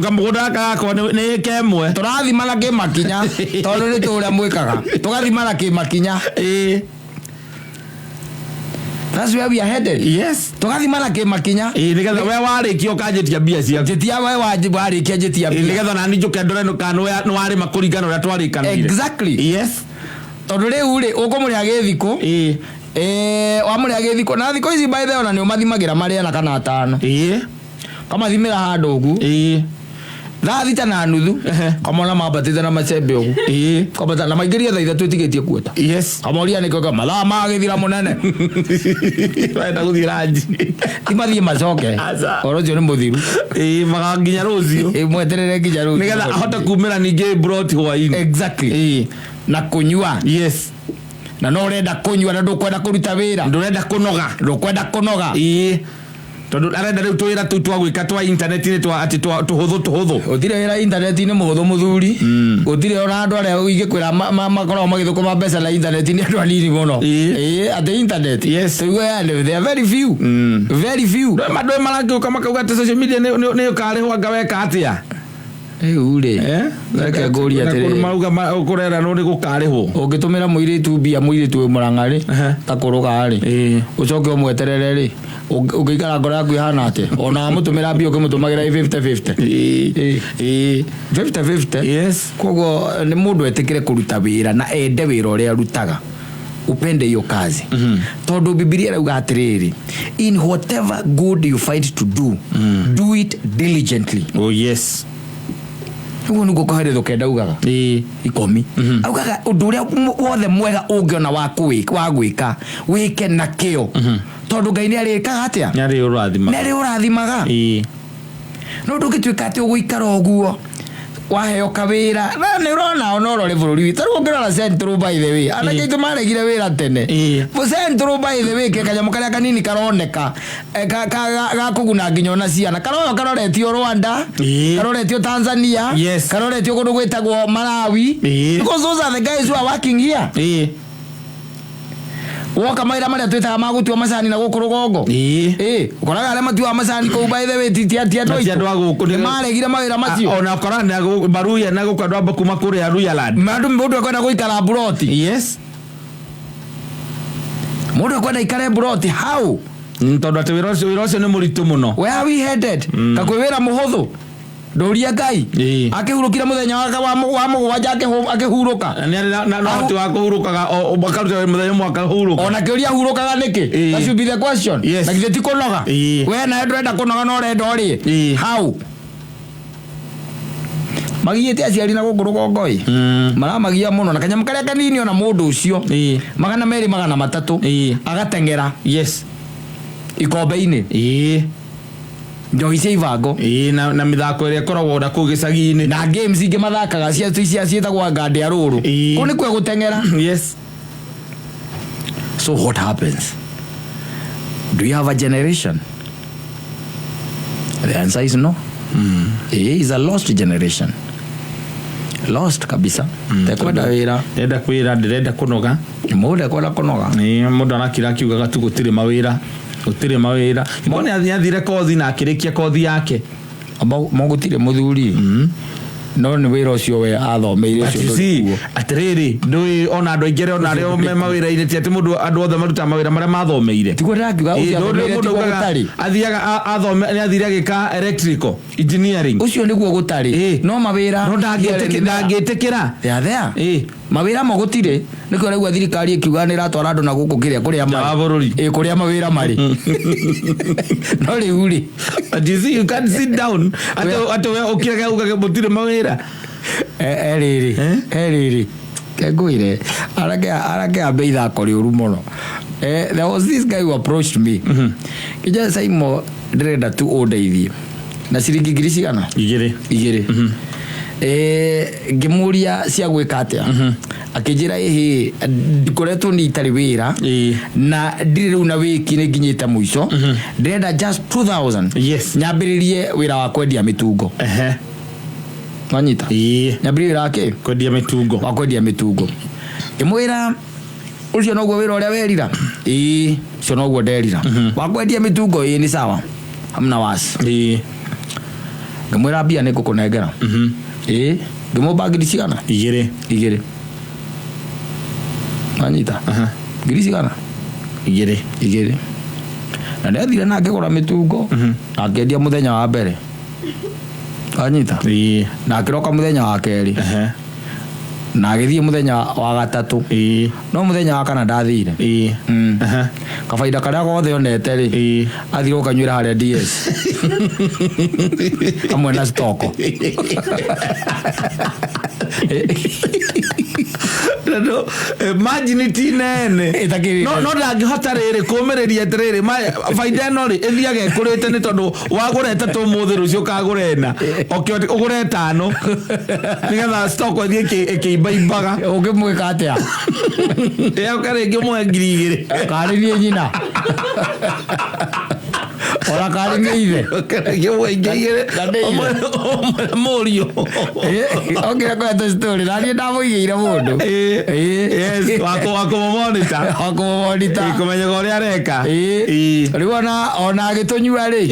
kamũgũnda gaka gakwa nĩ ĩka ĩmwe. Tũrathimana kĩmakinya, tondũ nĩ tũrĩa mwĩkaga, tũgathimana kĩmakinya. That's where we are headed. Tũgathimana kĩmakinya. Ĩĩ, nĩgetha we warĩkia ũkanjĩtia mbia ciaku. Njĩtia, we warĩkia njĩtia mbia. Nĩgetha nani njũke ndore kana nĩ warĩma kũringana ũrĩa twarĩkanĩire. Tondũ rĩu rĩ, ũkũmũrĩha gĩthikũ. Ĩĩ, wamũrĩha gĩthikũ, na thikũ ici by the way ona nĩ ũmathimagĩra marĩ ana kana atano. Kamathimĩra handũ ũguo 6:30, kamona mambatĩte na macembe ũguo. Kwambata na maingĩria 3:00 ĩtigĩtie kuota. Kamoria nĩkĩo mathaa magĩthira mũnene. Wenda gũthiĩ ranji. Ti mathiĩ macoke. Aca. Ũhoro ũcio nĩ mũthiru. Ĩĩ, maga nginya rũciũ. Ĩĩ, mweterere nginya rũciũ. Nĩgetha ahote kumĩra ningĩ broti hwainĩ. Na kũnyua. Na no ũrenda kũnyua na ndũkwenda kũruta wĩra. Ndũrenda kũnoga. Ndũkwenda kũnoga. Ĩĩ, tondũ arenda rĩu tũwĩra tũu twa gwĩka twa intaneti-inĩ twa atĩ twa tũhũthũ tũhũthũ. Gũtirĩ wĩra intaneti-inĩ mũhũthũ, mũthuri. Gũtirĩ ona andũ arĩa ingĩkwĩra makoragwo magĩthũkũma mbeca na intaneti nĩ andũ anini mũno. Ĩĩ, atĩ internet. Tũigue yani they are very few, very few. Andũ marangĩũka makauga atĩ social media nĩ ũkarĩhwo anga weka atĩa. Rĩu rĩ, reke ngũrie Na kũndũ atĩrĩrĩ, marauga kũreranwo nĩ gũkarĩhwo. Ũngĩtũmĩra mũirĩtu mbia, mũirĩtu wĩ mũrang'a rĩ, ta kũrũga rĩ, ũcoke ũmweterere rĩ, ũngĩikara ngoro yaku ĩhana atĩa ona wamũtũmĩra mbia ũkĩmũtũmagĩra 50-50? Ĩĩ. 50-50. Koguo nĩ mũndũ etĩkĩre kũruta wĩra na ende wĩra ũrĩa arutaga, upende hiyo kazi, tondũ Bibilia ĩrauga atĩrĩrĩ, in whatever good you find to do, do it diligently. Oh yes. Ũguo nĩguo Koheletho kenda ugaga 10 augaga ũndũ ũrĩa wothe mwega ũngĩona wa gwĩka, wĩke na kĩo, tondũ Ngai nĩ arĩkaga atĩa? Nĩ arĩ ũrathima. Nĩ arĩ ũrathimaga. No ndũngĩtuĩka atĩ ũgũikara ũguo waheo kawĩra na nĩ ũrona ona ũrore bũrũri witũ rĩu, ũngĩrora Central, by the way, anake aitũ maregire wĩra tene. Central, by the way, ke kanyamũ karĩa kanini karoneka ga kũguna nginya ona ciana karoyo karoretio Rwanda, karoretio Tanzania, karoretio kũndũ gwĩtagwo Malawi, because those are the guys who are working here. Woka mawĩra marĩa twĩtaga ma gũtua macani na gũkũ rũgongo, ĩ ũkoraga arĩa matuaga macani kũu, by the way, ti andũ Na ti andũ a gũkũ, nĩ maregire mawĩra macio. Ona ũkora na Baruya na gũkũ andũ amba kuma kũrĩa Ruyaland. Andũ, mũndũ ekwenda gũikara mburoti. Mũndũ ekwenda ikare mburoti how? Tondũ atĩ wĩra ũcio nĩ mũritũ mũno. Where are we headed? Kakwĩ wĩra mũhũthũ, ndũria Ngai akĩhurũkire mũthenya wake wa mũgwanja, akĩhurũka. Na nĩ arĩ na ũhoti wa kũhurũkaga akaruta wĩra mũthenya ũmwe akahurũka. Ona kĩũria, hurũkaga nĩkĩ? That should be the question. Na githĩ ti kũnoga? We nawe ndũrenda kũnoga no ũrenda ũrĩe. How magiĩte aciari na gũkũ rũgongo ĩ, maramagia mũno na kanyamũ karĩa kanini ona mũndũ ũcio, 200, 300, agateng'era ikombe-inĩ, njohi cia ibango. Ĩĩ, na mĩthako ĩrĩa ĩkoragwo na kũu gĩcagi-inĩ. Na games ingĩ mathakaga cia ciĩtagwo ngandĩ ya rũrũ. Kũu nĩkuo gũteng'era. So what happens? Do you have a generation? The answer is no. Is a lost generation, lost kabisa. Tekwenda wĩra. Ndĩrenda kwĩra, ndĩrenda kũnoga. Mũndũ ekwenda kũnoga. Ĩĩ, mũndũ arakira akiugaga tu gũtirĩ mawĩra, gũtirĩ mawĩra. Mo nĩ athire kothi na akĩrĩkia kothi yake. Mo gũtirĩ, mũthuri, no nĩ wĩra ũcio we athomeire But ũcio you ndũrĩ see, kuo. Atĩrĩrĩ, ndũĩ ona andũ aingĩ arĩa ona arĩa me mawĩra-inĩ, ti atĩ mũndũ andũ othe marutaga mawĩra marĩa mathomeire. Tiguo ndĩrakiuga, ũcio Ĩĩ, ndũĩ athomeire mũndũ tiguo augaga gũtarĩ. Athiaga athome nĩ athire agĩka electrical engineering. Ũcio nĩguo gũtarĩ. No mawĩra No ndangĩtĩkĩra. They are there. Mawĩra mo gũtirĩ, nĩkĩo ũraigua thirikari ĩkiuga nĩ ĩratwara andũ na gũkũ kĩrĩa kũrĩa Nja wa marĩ. bũrũri. Ĩ, kũrĩa mawĩra marĩ. No rĩu rĩ, But you see, you can't sit down atĩ atĩ we ũkĩrege ugage mũtirĩ mawĩra. Erĩrĩ Eh? erĩrĩ kengwĩre arake arake ambe ithako rĩũru mũno. There was this guy who approached me, kĩnja Saimo, ndĩrenda tu ũndeithie na ciringi ngiri cigana? 2. 2. Ngĩmũria cia gwĩka atĩa, akĩnjĩra ĩhĩ, ngoretwo nĩ itarĩ wĩra na ndirĩ rĩu na wĩki, nĩ nginyĩte mũico, ndĩrenda just 2000 nyambĩrĩrie wĩra wa kwendia mĩtungo. Wanyita? Nyambĩrĩrie wĩra wa kĩ? Kwendia mĩtungo. Wa kwendia mĩtungo. Ngĩmwĩra ũcio noguo wĩra ũrĩa werira? Ĩĩ, ũcio noguo nderira, wa kwendia mĩtungo. Ĩĩ, nĩ sawa, hamna wasi. Ngĩmwĩra mbia nĩ ngũkũnengera. Ĩĩ, ngĩmũmba ngiri cigana? 2. 2. Wanyita? Ngiri cigana? 2. 2. Na nĩathire na akĩgũra mĩtungo na akĩendia mũthenya wa mbere. Wanyita? Na akĩroka mũthenya wa kerĩ na agĩthiĩ mũthenya wa gatatũ, no mũthenya wa kana ndathire. Kabaida karĩa gothe onete rĩ, athire gũkanyuĩra harĩa DS hamwe na stoko. Tondũ margin ti nene. Ĩtakĩrĩ no nene. No ndangĩhota rĩrĩ kũmĩrĩria atĩrĩrĩ baida ĩno rĩ ĩthiaga ĩkũrĩte, nĩ tondũ wagũra 3 ũmũthĩ, rũciũ ũkagũra 4, oke ũgũre 5, nĩgetha stock ĩthiĩ ĩkĩimbaimbaga. Ũngĩmwĩka atĩa? Ĩoke rĩngĩ ũmũhe 2000. Karĩ niĩ nyina, ona karĩ nĩ ithe. Oke rĩngĩ ũmũhe ingĩ 2. Na nĩ ithe. Ũmũhe mũriũ. Okire kũhe story na niĩ ndamũigĩire mũndũ. Yes, wakũmũmonita. Wakũmũmonita. Kũmenyaga ũrĩa areka. Rĩu ona agĩtũnyua rĩ,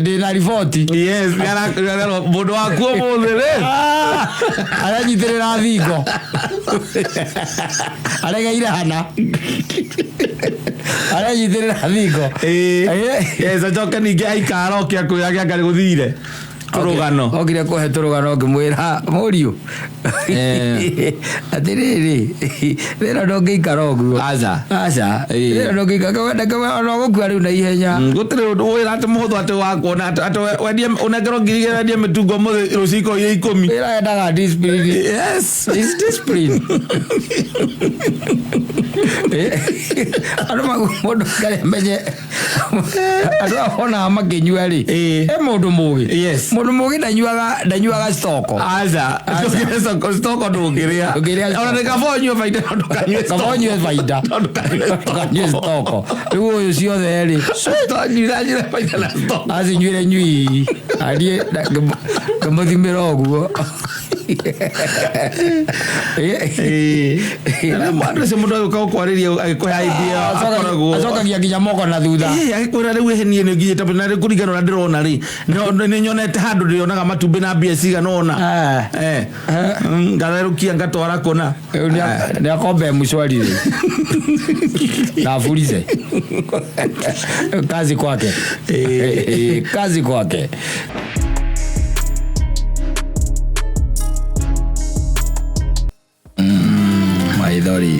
ndĩ na riboti. Yes, mũndũ waku ũmũthĩ rĩ. Aranyitĩrĩra thingo, aregeire hana, aranyitĩrĩra thingo. Yes, acoke ningĩ aikara oke akwĩrage anga gũthire tũrũgano. Okire kũhe tũrũgano, ngĩmwĩra mũriũ, atĩrĩrĩ, thĩna ndũngĩikara ũguo. Aca. Aca. Thĩna ndũngĩikara, ona ũgũkua rĩu na ihenya. Gũtirĩ ũndũ wĩra atĩ mũhũthũ, atĩ wa kuona atĩ wendie ũnengerwo 2000 wendie mĩtungo ũmũthĩ, rũciũ ikorwo irĩ 10. Wĩra wendaga discipline. It's discipline. Andũ mũndũ ngarĩ amenye andũ aya monaga makĩnyua rĩ, e mũndũ mũgĩ. Mũndũ mũgĩ ndanyuaga stoko. Aca, stoko ndũngĩrĩa. Ndũngĩrĩa Ona nĩ kaba ũnyue baida no ndũkanyue Kaba ũnyue baida. No ndũkanyue. Ndũkanyue stoko. Rĩu ũyũ ciothe rĩ, Nyuire nyuire baida na stoko. Acinyuire nyui ariĩ, ngĩmũthimĩra ũguo. Andũ acio mũndũ agĩũka gũkwarĩria agĩkũhe idea akoragwo Acokagia nginya moko na thutha. Agĩkwĩra rĩu ĩhĩ niĩ nĩ nginyĩte na rĩu kũringana ũrĩa ndĩrona rĩ, nĩ nyonete handũ ndĩrĩonaga matumbĩ na mbia cigana ũna. Ngatherũkia ngatwara kũna. Rĩu nĩ akombe mshwari rĩ na abulize kazi kwake. Kazi kwake. Maithori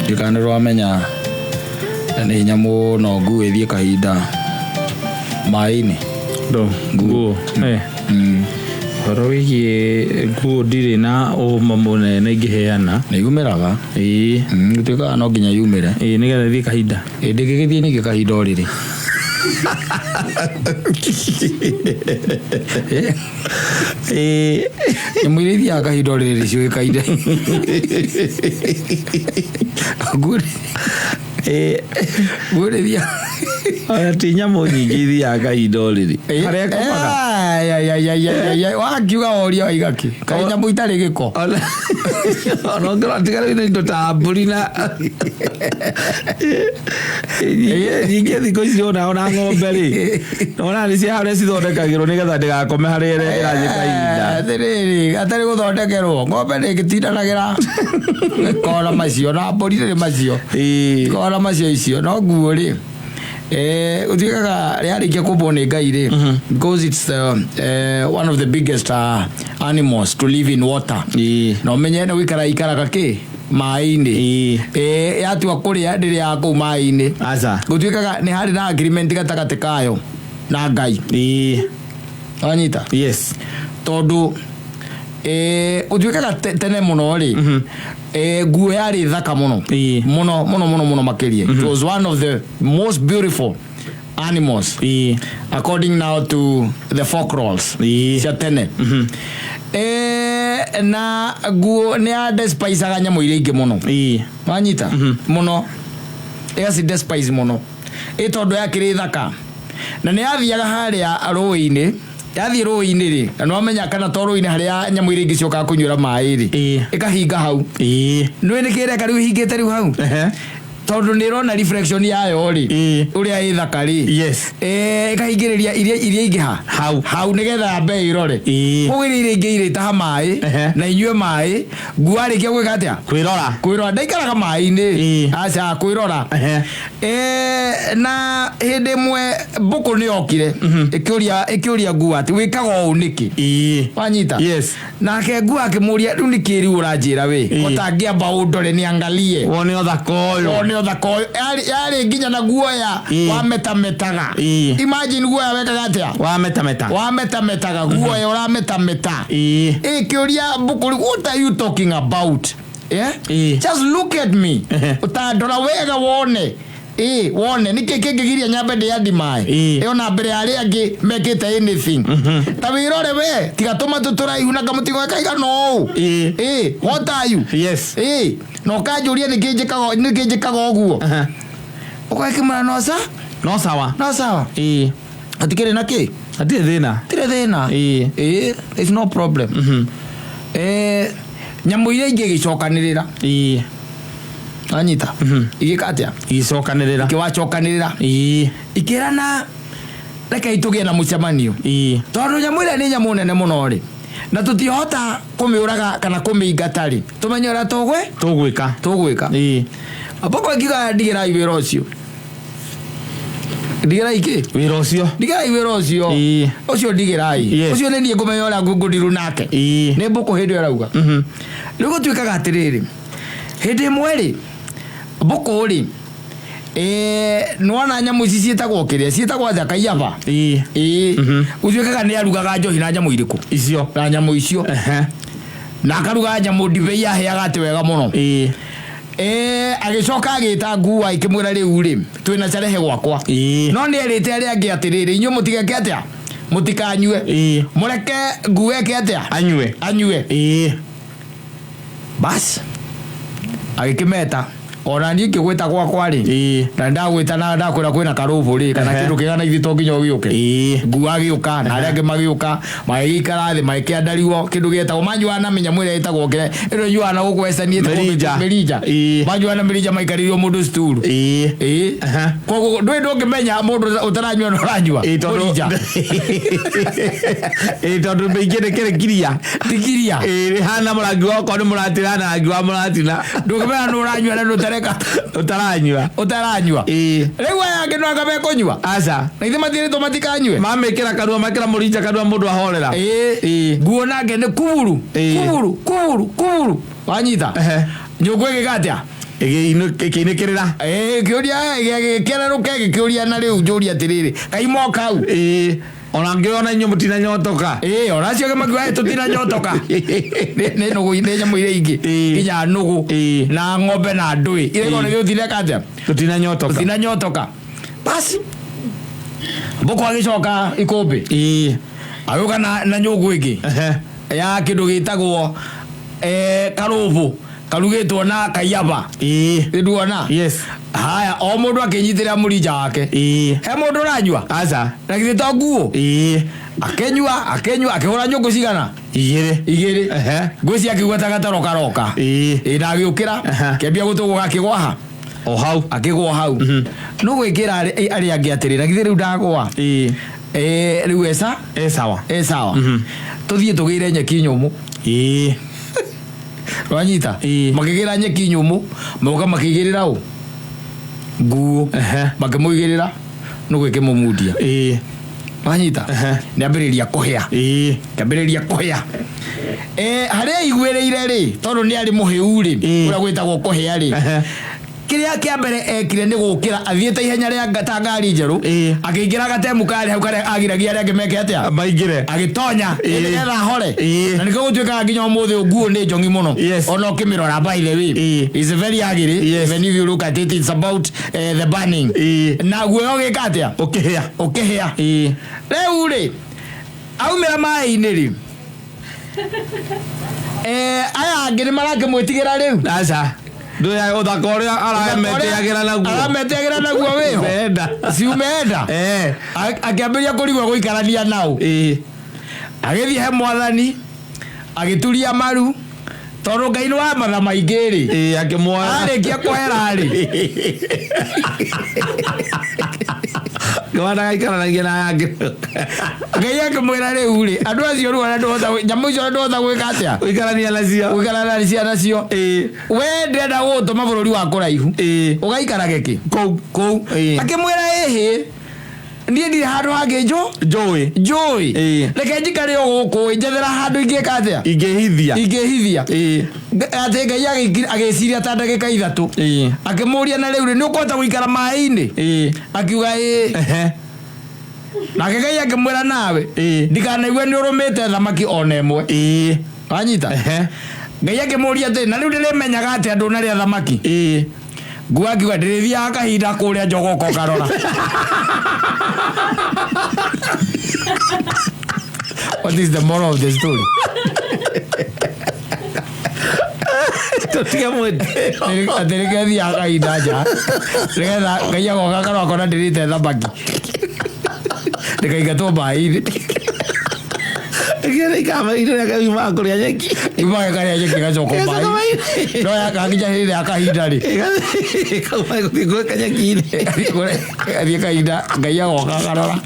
ndikana nĩ rwamenya nĩ hinya mũno nguo ĩthiĩ kahinda maĩ-inĩ. Ndo nguo. Ũhoro wĩgiĩ nguo ndirĩ na ũma mũnene ingĩheana. Nĩ yumĩraga. Gũtuĩkaga no nginya yumĩre. Ĩĩ, nĩgetha ĩthiĩ kahinda. Ĩ, ndĩngĩgĩthiĩ ningĩ kahinda o rĩrĩ. Nyamũ iria ithiaga kahinda o rĩrĩ ciũĩkaine. Nguo nguo nĩ ithiaga Ona ti nyamũ nyingĩ ithiaga kahinda o rĩrĩ harĩa ĩkomaga. Ai, ai, ai, ai, ai, ai, wakiuga woria waiga kĩ kaĩ nyamũ itarĩ gĩko. Ona ũngĩrora tiga rĩu nĩ indo ta mbũri na nyingĩ thikũ ici, ona ng'ombe rĩ, ona nĩ cia harĩa cithondekagĩrwo nĩgetha ndĩgakome harĩa ĩrĩa ĩrathiĩ kahinda. Atĩrĩrĩ, atarĩ gũthondekerwo ng'ombe ndĩngĩtindanagĩra gĩko na macio, na mbũri nĩ macio. Gĩko na macio icio, no nguo rĩ, Gũtuĩkaga rĩarĩkia kũmbwo nĩ Ngai rĩ, because it's the, one of the biggest animals to live in water. Na ũmenye nĩ gũikara ikaraga kĩ maĩ-inĩ. Yatua kũrĩa ndĩrĩaga kũu maĩ-inĩ. Aca. Gũtuĩkaga nĩ harĩ na agreement gatagatĩ kayo na Ngai. Wanyita? Yes. Tondũ gũtuĩkaga tene mũno rĩ, nguo yarĩ thaka mũno. Mũno mũno mũno mũno makĩria. It was one of the most beautiful animals according now to the folklores cia tene. Na nguo nĩ ya despicaga nyamũ iria ingĩ mũno. Wanyita? Mũno ĩgaci despise mũno, ĩ tondũ yakĩrĩ thaka na nĩ yathiaga harĩa rũĩ-inĩ. Yathiĩ rũĩ-inĩ rĩ, na nĩwamenya kana to rũĩ-inĩ harĩa nyamũ iria ingĩ ciokaga kũnyuĩra maĩ rĩ, ĩkahinga hau. Nĩũĩ nĩkĩ ĩreka rĩu ĩhingĩte rĩu hau? Tondũ nĩ ĩrona reflection yayo rĩ, ũrĩa ĩ thaka rĩ, ĩkahingĩrĩria iria ingĩ ha Hau. Hau nĩgetha yambe ĩrore. Koguo iria ingĩ irĩtaha maĩ na inyue maĩ, nguo arĩkia gwĩka atĩa? Kwĩrora. Kwĩrora. Ndaikaraga maĩ-inĩ. Aca, kwĩrora. Na hĩndĩ ĩmwe mbũkũ nĩ yokire ĩkĩũria nguo atĩ wĩkaga ũũ nĩkĩ? Wanyita? Yes. Nake nguo akĩmũria, rĩu nĩkĩ rĩu ũranjĩra wĩ ũtangĩamba ũndore nĩangalie Wone ũthaka ũyũ. Wone ũthaka ũyũ. Yarĩ nginya na guoya wametametaga. Imagine, guoya wekaga atĩa? Wametameta. Wametametaga, guoya ũrametameta. Ĩkĩũria mbũkũ rĩu, what are you talking about? Yeah? Just look at me. Ũtandora wega wone, ĩ wone nĩkĩ kĩngĩgiria nyambe ndĩandi maĩ ĩyo na mbere ya arĩa angĩ mekĩte anything. Ta wĩrore we, tiga tũmatũ tũraihu na kamũtigo kaigana ũũ. Ĩ what are you? Ĩ na ũkanjũria nĩkĩ njĩkaga ũguo? Ũgakĩmwĩra no sa No sawa. No sawa. Hatikĩrĩ na kĩ. Hatirĩ thĩna. Tirĩ thĩna. Ĩ, there's no problem. Nyamũ iria ingĩ igĩcokanĩrĩra. Anyita? Igĩka atĩa? Igĩcokanĩrĩra. Ikĩwacokanĩrĩra. Ikĩrana, rekei tũgĩe na mũcemanio, tondũ nyamũ ĩrĩa nĩ nyamũ nene mũno rĩ, na tũtihota kũmĩũraga kana kũmĩingata rĩ, tũmenye ũrĩa tũgwe Tũgwĩka. Tũgwĩka. Mbũkũ ĩkiuga, ndigĩrai wĩra ũcio, ndigĩrai kĩ? Wĩra ũcio. Ndigĩrai wĩra ũcio. Ũcio ndigĩrai. Ũcio nĩ niĩ ngũmenya ũrĩa ngũndiru nake. Nĩ mbũkũ hĩndĩ ĩyo ĩrauga. Rĩu gũtuĩkaga atĩrĩrĩ, hĩndĩ ĩmwe rĩ, mbũkũ rĩ, nĩwona nyamũ ici ciĩtagwo kĩrĩa ciĩtagwo atĩa, kaiyaba? Ĩĩ, gũtuĩkaga nĩ arugaga njohi na nyamũ irĩkũ? Icio. Na nyamũ icio. Na akaruga nyamũ ndibei yaheaga atĩ wega mũno. Agĩcoka agĩta ngua, ikĩmwĩra, rĩu rĩ, twĩna carehe gwakwa. No nĩ erĩte arĩa angĩ atĩrĩrĩ, inyuĩ mũtigeke atĩa, mũtikanyue. Mũreke nguo eke atĩa? Anyue. Anyue. Bas, agĩkĩmeta, ona niĩ ngĩgwĩta gwakwa rĩ, na ndagwĩta na ndakwĩra kwĩna karũbũ rĩ, kana kĩndũ kĩgana ithuĩ to nginya ũgĩũke. Nguo agĩũka na arĩa angĩ magĩũka, magĩgĩikara thĩ, magĩkĩandariwo kĩndũ gĩetagwo manyuaga na mĩnyamũ ĩrĩa ĩtagwo kĩrĩa ĩno nyuaga na gũkũ Western ĩtagwo Mĩrinja. Mĩrinja. Manyuaga na mĩrinja, maikarĩirio mũndũ sturu. Koguo ndũĩ, ndũngĩmenya mũndũ ũtaranyua na ũranyua Tondũ mũrinja. Ĩĩ, tondũ mĩingĩ nĩ kĩrĩ kiria. Tikiria. Ĩĩ, rĩhana mũrangi wa okorwo nĩ mũratina, hana rangi wa mũratina. Ndũngĩmenya nĩ ũranyua na ndũtareka. Ũtaranyua. Ũtaranyua. Rĩu aya angĩ no anga mekũnyua? Aca. Na ithe matirĩtwo matikanyue. Mamĩkĩra kanua, mekĩra mũrinja kanua, mũndũ ahorera. Nguo nake nĩ kuburu. Kuburu kuburu kuburu, wanyita? Nyũngũ ĩgĩka atĩa? Ĩkĩinĩkĩrĩra. Ĩkĩũria, gĩkĩererũke, gĩkĩũria, na rĩu njũria atĩrĩrĩ, kaimoka hau? Ĩĩ, ona ngĩona inyuĩ mũtinanyotoka. Ĩĩ, ona acio makiuga, "Ĩ, tũtinanyotoka." Nĩ nũgũ, nĩ nyamũ iria ingĩ. Nginya nũgũ na ng'ombe na ndũĩ irĩkorwo nĩ tũtineka atĩa? Tũtinanyotoka. Tũtinanyotoka. Basi, mbũkũ agĩcoka ikũmbĩ, agĩũka na nyũngũ ĩngĩ ya kĩndũ gĩtagwo karũbũ karugĩtwo na kaiyaba. Nduona? Yes. Haya, o mũndũ akĩnyitĩrĩra mũrinja wake. He mũndũ ũranyua? Aca. Na githĩ to nguo? Akĩnyua, akĩnyua, akĩhũra nyũngũ cigana? Igĩrĩ. Igĩrĩ. Ngwĩcia akiuga ta gatoro karoka. Ĩ, na agĩũkĩra, kĩambia gũtũgũga, akĩgwa ha? O hau. Akĩgwa hau. No gwĩkĩra arĩa angĩ atĩrĩ, na githĩ rĩu ndagwa? Rĩu eca. Ĩ sawa. Ĩ sawa, tũthiĩ tũgĩre nyeki nyũmũ. Wanyita? Makĩgĩra nyeki nyũmũ, moka makĩigĩrĩra ũ nguo. Makĩmũigĩrĩra. Nũgũ ĩkĩmũmundia. Wanyita? Nĩ ambĩrĩria kũhĩa. Kĩambĩrĩria kũhĩa. Harĩa aiguĩrĩire rĩ, tondũ nĩ arĩ mũhĩu rĩ, ũrĩa gwĩtagwo kũhĩa rĩ, kĩrĩa kĩa mbere ekire nĩ gũkĩra athiĩte ihenya rĩa ta ngari njerũ, akĩingĩra gatemu karĩ hau karĩa agiragia arĩa angĩ meke atĩa? Maingĩre. Agĩtonya nĩgetha ahore. Na nĩkĩo gũtuĩkaga nginya ũmũthĩ nguo nĩ njongi mũno. Ona ũkĩmĩrora, by the way, is very ugly. Even if you look at it, it's about the burning. Na guoya ũgĩka atĩa? Ũkĩhĩa. Ũkĩhĩa. Rĩu rĩ, aumĩra maĩ-inĩ rĩ, aya angĩ nĩ marakĩmwĩtigĩra rĩu? Aca. Ndũya ũthaka ũrĩa arametĩagĩra naguo. Arametĩagĩra naguo wĩho. Umeenda. Si umeenda. Akĩambĩrĩria kũrigwo gũikarania nao. Agĩthiĩ he mwathani, agĩturia maru, tondũ Ngai nĩ wa matha maingĩ rĩ. Akĩmuoya. Arĩkia kwera rĩ, Kĩwanda gaikaranagia na aya angĩ. Ngai akĩmwĩra, rĩu rĩ, andũ acio rĩu arĩa ndũhota, nyamũ icio ndũhota gwĩka atĩa? Gũikarania nacio. Gũikarania ciana cio. We ndĩrenda gũgũtũma bũrũri wa kũraihu, ũgaikarage kĩ? Kũu. Kũu. Akĩmwĩra, ĩhĩ, niĩ ndirĩ handũ hangĩ njũ Njũĩ. Njũĩ. Reke njikare o gũkũ, njethera handũ ingĩka atĩa? Ingĩhithia. Ingĩhithia. Atĩ Ngai agĩciria ta ndagĩka 3, akĩmũria, na rĩu rĩ, nĩ ũkũhota gũikara maĩ-inĩ? Akiuga ĩĩ. Nake Ngai akĩmwĩra, nawe ndikanaigue nĩ ũrũmĩte thamaki ona ĩmwe. Wanyita? Ngai akĩmũria atĩ, na rĩu ndĩrĩmenyaga atĩ andũ narĩa thamaki? Nguo akiuga, ndĩrĩthiaga kahinda kũrĩa njogoka ũkarora. What is the moral of the story? Tũtige mwĩtĩo. Atĩ rĩke thiaga kahinda nja nĩgetha Ngai agoka akarora akona ndĩrĩte thamaki, ndĩkaingatwo maĩ-inĩ. Ĩkĩra ikama indo rĩa kauma kũrĩa nyeki. Imaga karĩa nyeki, gacoka Ĩgacoka maĩ, no yakakinya hĩndĩ ya kahinda rĩ, Kauma gũthiĩ gwĩka nyeki-inĩ. Gathiĩ kahinda, Ngai agoka akarora.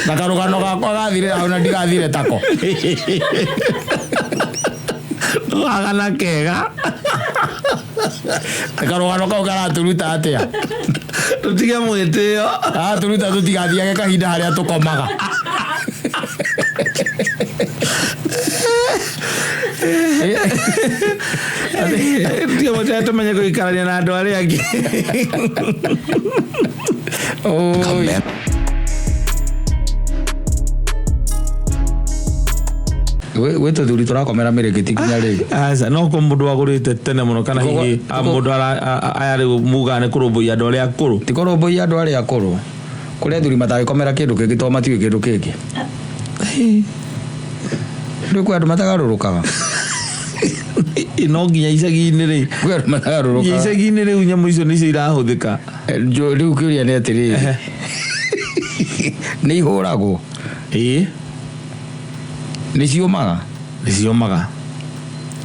Na karũgano gakwa gathire hau na ndigathire tako. Wagana kega. Karũgano kau karatũruta atĩa? Tũtige mwĩtĩo. Karatũruta tũtigathiage kahinda harĩa tũkomaga. Tũtige mwĩtĩo, tũmenye gũikarania na andũ arĩa angĩ. Oi. Gwĩ tũthuri tũrakomera mĩrĩngĩti nginya rĩu. Aca, no ko mũndũ wagũrĩte tene mũno kana hihi mũndũ aya rĩu mugaga nĩ kũrũmbũiya andũ arĩa akũrũ. Ti kũrũmbũiya andũ arĩa akũrũ, kũrĩ athuri matangĩkomera kĩndũ kĩngĩ tondũ matiũĩ kĩndũ kĩngĩ. Rĩu kwĩ andũ matagarũrũkaga. No nginya icagi-inĩ rĩ. Kwĩ andũ Nginya matagarũrũkaga. Icagi-inĩ rĩu nyamũ icio nĩcio irahũthĩka. Rĩu kĩũria nĩ atĩrĩrĩ, nĩ ihũragwo? Nĩ ciũmaga? Nĩ ciũmaga.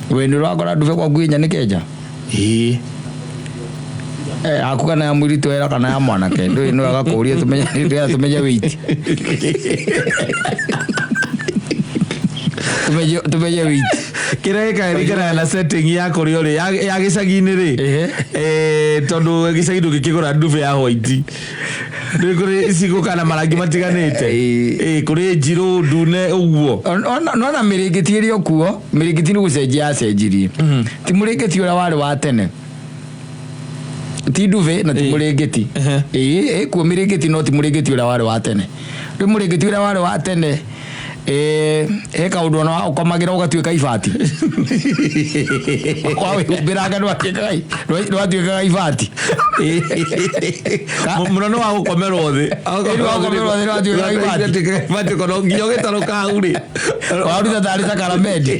We nĩ ũrakora ndube gwaku ĩ nyanĩke nja? Ĩĩ. Aku kana ya mũirĩtu wera kana ya mwanake, ndũĩ nĩ wega kũũria tũmenye, nĩgetha tũmenye weight, tũmenye weight. Kĩrĩa gĩkaga ringanaga na setting ya kũrĩa ũrĩ ya gĩcagi-inĩ rĩ. Tondũ gĩcagi ndũngĩkĩgũra ndube ya white. Nĩ kũrĩ icigũka na marangi matiganĩte. Kũrĩ njirũ, ndune ũguo. Nona mĩrĩngĩti ĩrĩ o kuo, mĩrĩngĩti nĩ gũcenjia yacenjirie, ti mũrĩngĩti ũrĩa warĩ wa tene, ti ndube na ti mũrĩngĩti. Ĩĩ, ĩkuo mĩrĩngĩti, no ti mũrĩngĩti ũrĩa warĩ wa tene. Rĩu mũrĩngĩti ũrĩa warĩ wa tene, he kaũndũ ona ũkomagĩra ũgatuĩka ibati, wawĩhumbĩranga ndwatuĩkaga ibati. Mũno nĩ wa gũkomerwo thĩ. Ĩ, nĩ wa gũkomerwo thĩ, nĩwatuĩkaga ibati. Nĩwatuĩkaga ibati kono nginya ũgĩtarũka hau rĩ. Waruta tarĩ sakaramende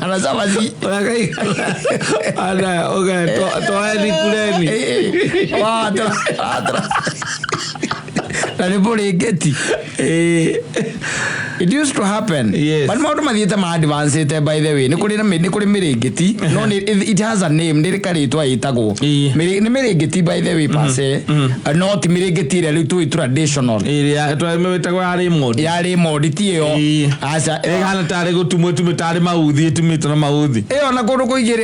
kana cabaci. Ana, okay, toeni kuleni. Na nĩ mũrĩngĩti. It used to happen. Yes. But maũndũ mathiĩte ma advanced, by the way. Nĩ kũrĩ na nĩ kũrĩ mĩrĩngĩti, no nĩ it has a name, nĩ karĩtwa ĩtagwo. Nĩ mĩrĩngĩti, by the way, per se. No ti mĩrĩngĩti ĩrĩa rĩu tũĩ traditional. Ĩrĩa twamĩtagwo ya Raymond. Ya Raymond ti ĩyo. Aca. Ĩhana tarĩ gũtumwo ĩtumĩtwo, tarĩ mauthi, ĩtumĩtwo na mauthi. Ĩyo na kũndũ kũingĩ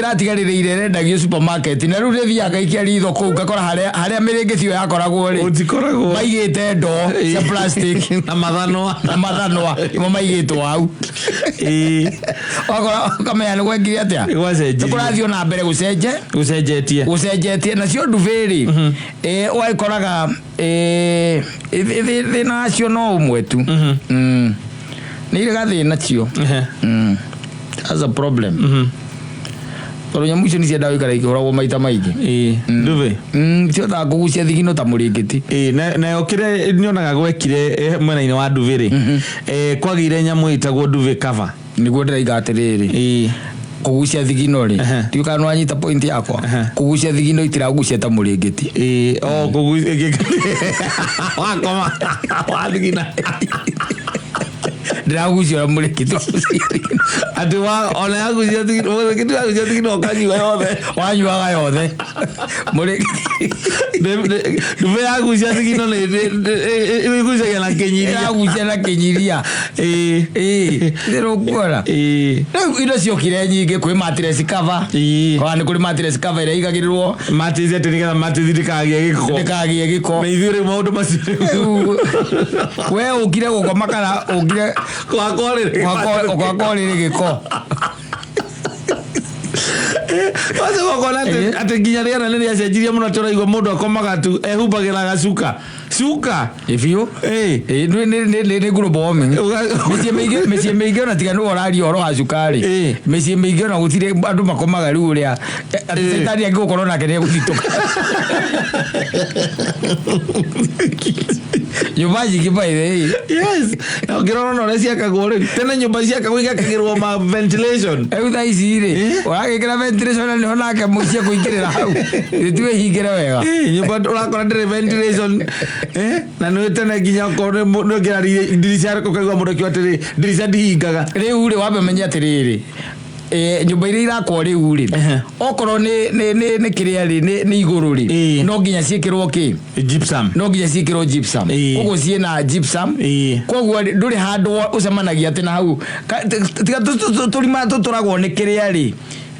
ĩratigarĩrĩire ĩrendagio supermarket, na rĩu rĩthiaga ngaikia ritho kũu ngakora harĩa mĩrĩngĩti ĩyo yakoragwo rĩ, Ũtikoragwo. maigĩte ndoo cia plastic na mathanwa. Na mathanwa nĩmo maigĩtwo hau. Wakora ũkamenya nĩ gwekire atĩa. Nĩ gwacenjirie. Nĩ kũrathiĩ na mbere gũcenje. Gũcenjetie. Gũcenjetie. Nacio ndubĩ rĩ, ũgagĩkoraga thĩna wacio no ũmwe tu. Nĩ irĩ gathĩna cio. That's a problem, tondũ nyamũ icio nĩ ciendaga gũikara ikĩhũragwo maita maingĩ. Ĩĩ, ndube. Cihotaga kũgucia thigino ta mũrĩngĩti. Ĩĩ, nayo kĩrĩa nyonaga gwekire mwena-inĩ wa ndube rĩ, kwagĩire nyamũ ĩtagwo duvet cover. Nĩguo ndĩraiga atĩrĩrĩ, kũgucia thigino rĩ, ndiũĩ kana nĩwanyita point yakwa, kũgucia thigino itiragucia ta mũrĩngĩti. Ĩĩ, o kũgucia wakoma wathigina. Ndĩragucia ũrĩa mũrĩngĩti wagucia thigino. Atĩ wa ona yagucia thigino, mũrĩngĩti wagucia thigino ũkanyua yothe. Wanyuaga yothe mũrĩngĩti. Ndube yagucia thigino nĩ ĩgucagia na kĩnyiria. Ĩragucia na kĩnyiria. Ĩĩ, ndĩrũkuona. Rĩu indo ciokire nyingĩ, kwĩ mattress cover. Ona nĩ kũrĩ mattress cover ĩrĩa ĩigagĩrĩrwo. Mattress, atĩ nĩgetha mattress ndĩkagĩe gĩko. Ndĩkagĩe gĩko. Na ithuĩ rĩu maũndũ macio rĩu. Rĩu we ũkire gũkoma kana ũkire Gwakwa rĩrĩ. Gwakwa rĩrĩ gĩko. Wacha gũkona atĩ atĩ nginya rĩera nĩ rĩacenjirie mũno, atĩ ũraigua mũndũ akomaga tu ehumbagĩra gacuka cuka. Ĩ biũ. Ĩĩ. Ĩ, nĩ global warming. Mĩciĩ mĩingĩ ona tiga nĩwe ũraria ũhoro wa cukari, mĩciĩ mĩingĩ ona gũtirĩ andũ makomaga rĩu ũrĩa atĩ caitani angĩgũkorwo nake nĩ egũthitũka nyũmba nyingĩ, by the way. Yes, na ũngĩrora ona ũrĩa ciakagwo rĩu, tene nyũmba ciakagwo igakagĩrwo ma ventilation. Rĩu thaa ici rĩ, ũragĩkĩra ventilation na nĩho nake mũciĩ kũingĩrĩra hau ĩtuĩhingĩre wega. Ĩĩ, nyũmba ũrakora ndĩrĩ ventilation. Na nĩ tene nginya okorwo nĩ ũngĩra ndirica, ũkaigua mũndũ akiuga atĩrĩ, "Ndirica ndihingaga." Rĩu rĩ, wambe menye atĩrĩrĩ, nyũmba iria irakwo rĩu rĩ, okorwo nĩ kĩrĩa rĩ, nĩ igũrũ rĩ, no nginya ciĩkĩrwo kĩ? Gypsum. No nginya ciĩkĩrwo gypsum. Koguo ciĩna gypsum. Koguo rĩ, ndũrĩ handũ ũcemanagia atĩ na hau tiga tũrima tũtũragwo nĩ kĩrĩa rĩ,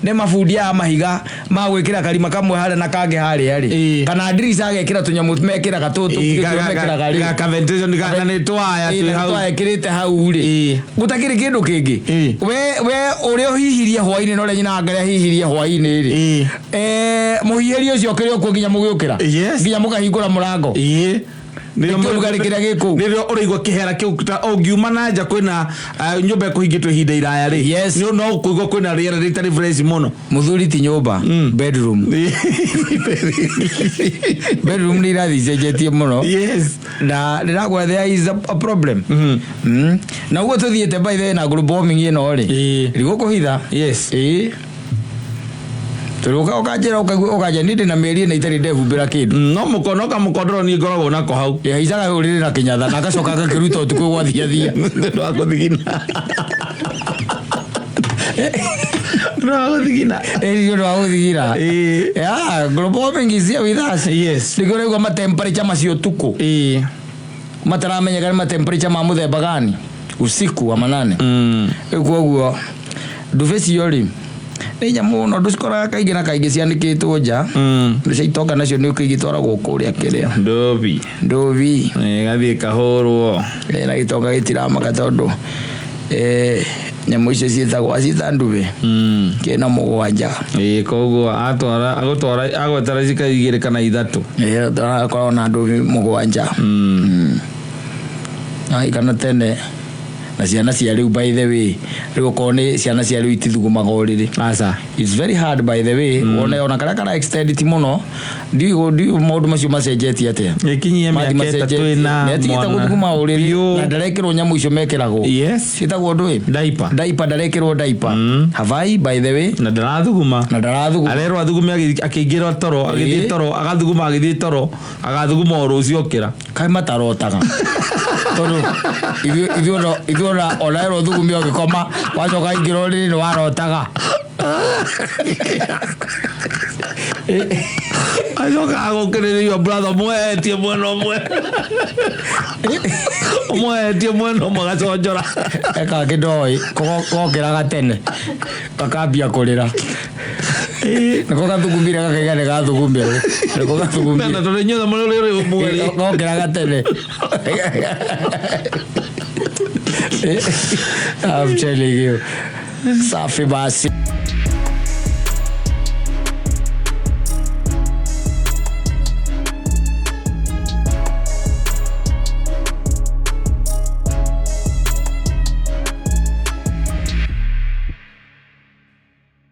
nĩ mabundi aya mahiga ma gwĩkĩra karima kamwe harĩa na kangĩ harĩa rĩ, kana ndirica agekĩra tũnyamũ mekĩraga tũtũ mekĩraga rĩ. Ga ventilation na nĩ twaya Ĩĩ, twĩ na hau. twekĩrĩte hau rĩ, gũtakĩrĩ kĩndũ kĩngĩ. We ũrĩa ũhihirie hwainĩ na ũrĩa nyina wa Ngai ahihirie hwainĩ rĩ, mũhihirie ũcio ũkĩrĩ okuo nginya mũgĩũkĩra, nginya mũkahingũra mũrango. Nĩkĩo ũrugarĩ kĩrĩa gĩ kũu. Nĩrĩo ũraigua kĩhera kĩu ta ũngiuma na nja kwĩna nyũmba ĩkũhingĩtwo ihinda iraya rĩ, no ũkũigua kwĩna rĩera rĩtarĩ fresh mũno. Mũthuri, ti nyũmba, bedroom, bedroom nĩ irathiĩ icenjetie mũno. Na ndĩrakwĩra there is a problem. Na ũguo tũthiĩte, by the way, na global warming ĩno rĩ, ndigũkũhitha. Ĩĩ, tondũ ũkanjĩra ũkaigua ũkanjĩra niĩ ndĩna mĩeri 4 itarĩ ndehumbĩra kĩndũ. No mũkono kamũkondoro niĩ ngoragwo nako hau. Ĩhaicaga ũrĩrĩ na kĩnyatha na agacoka agakĩruta ũtukũ gwathiathia. Nĩ wa gũthigina, nĩ wa gũthigina. Ĩĩ, nĩ ũndũ wa gũthigira. Yeah, global warming is here with us. Nĩkĩo ũraigua ma temperature macio ũtukũ mataramenyeka nĩ ma temperature ma mũthemba gani usiku wa manane. Rĩu koguo ndube cio rĩ, nĩ nyamũ no ndũcikoraga kaingĩ na kaingĩ cianĩkĩtwo nja. Cia itonga nacio nĩ ũkĩingĩ itwaragwo kũrĩa kĩrĩa. Ndobi. Ndobi. Gathiĩ kahũrwo. Na gĩtonga gĩtiramaka tondũ nyamũ icio ciĩtagwo acita ndube kĩna mũgwanja. Ĩĩ, koguo atwara agũtwara agwetara cika igĩrĩ kana ithatũ. Akoragwo na ndubi mũgwanja. Kana tene Na ciana cia rĩu, by the way, rĩu okorwo nĩ ciana cia rĩu itithugumaga ũrĩrĩ. Aca. It's very hard, by the way, wone ona karĩa kara extend ti mũno. Ndiũĩ maũndũ macio macenjetie atĩa. Ĩkinyie Mathi mĩaka 3 ĩna. Nĩatigĩte gũthuguma ũrĩrĩ Biũ. na ndarekĩrwo nyamũ icio mekĩragwo ciĩtagwo ndũĩ. Diaper. Diaper, ndarekĩrwo diaper havai, by the way. Na ndarathuguma. Na ndarathuguma. Arerwo athugume akĩingĩra toro, agĩthiĩ toro, agathuguma, agĩthiĩ toro, agathuguma o rũciũ okĩra. Kaĩ matarotaga? Tondũ ithuĩ ona erwo thugume ũgĩkoma, wacoka ingĩra ũrĩrĩ nĩ warotaga. Acoka agũkĩrĩrĩrio, brother, mwehetie mwena ũmwe, ũmwehetie mwena ũmwe, agaconjora. Ekangĩ ndoĩ kokĩraga tene gakambia kũrĩra, nĩko gathugumire, gakaiga nĩ gathugumĩrwo, nĩko gathugumire. Na tondũ inyuothe mũrĩ ũrĩrĩ ũmwe rĩ. Kokĩraga tene. I'm telling you. Safi basi.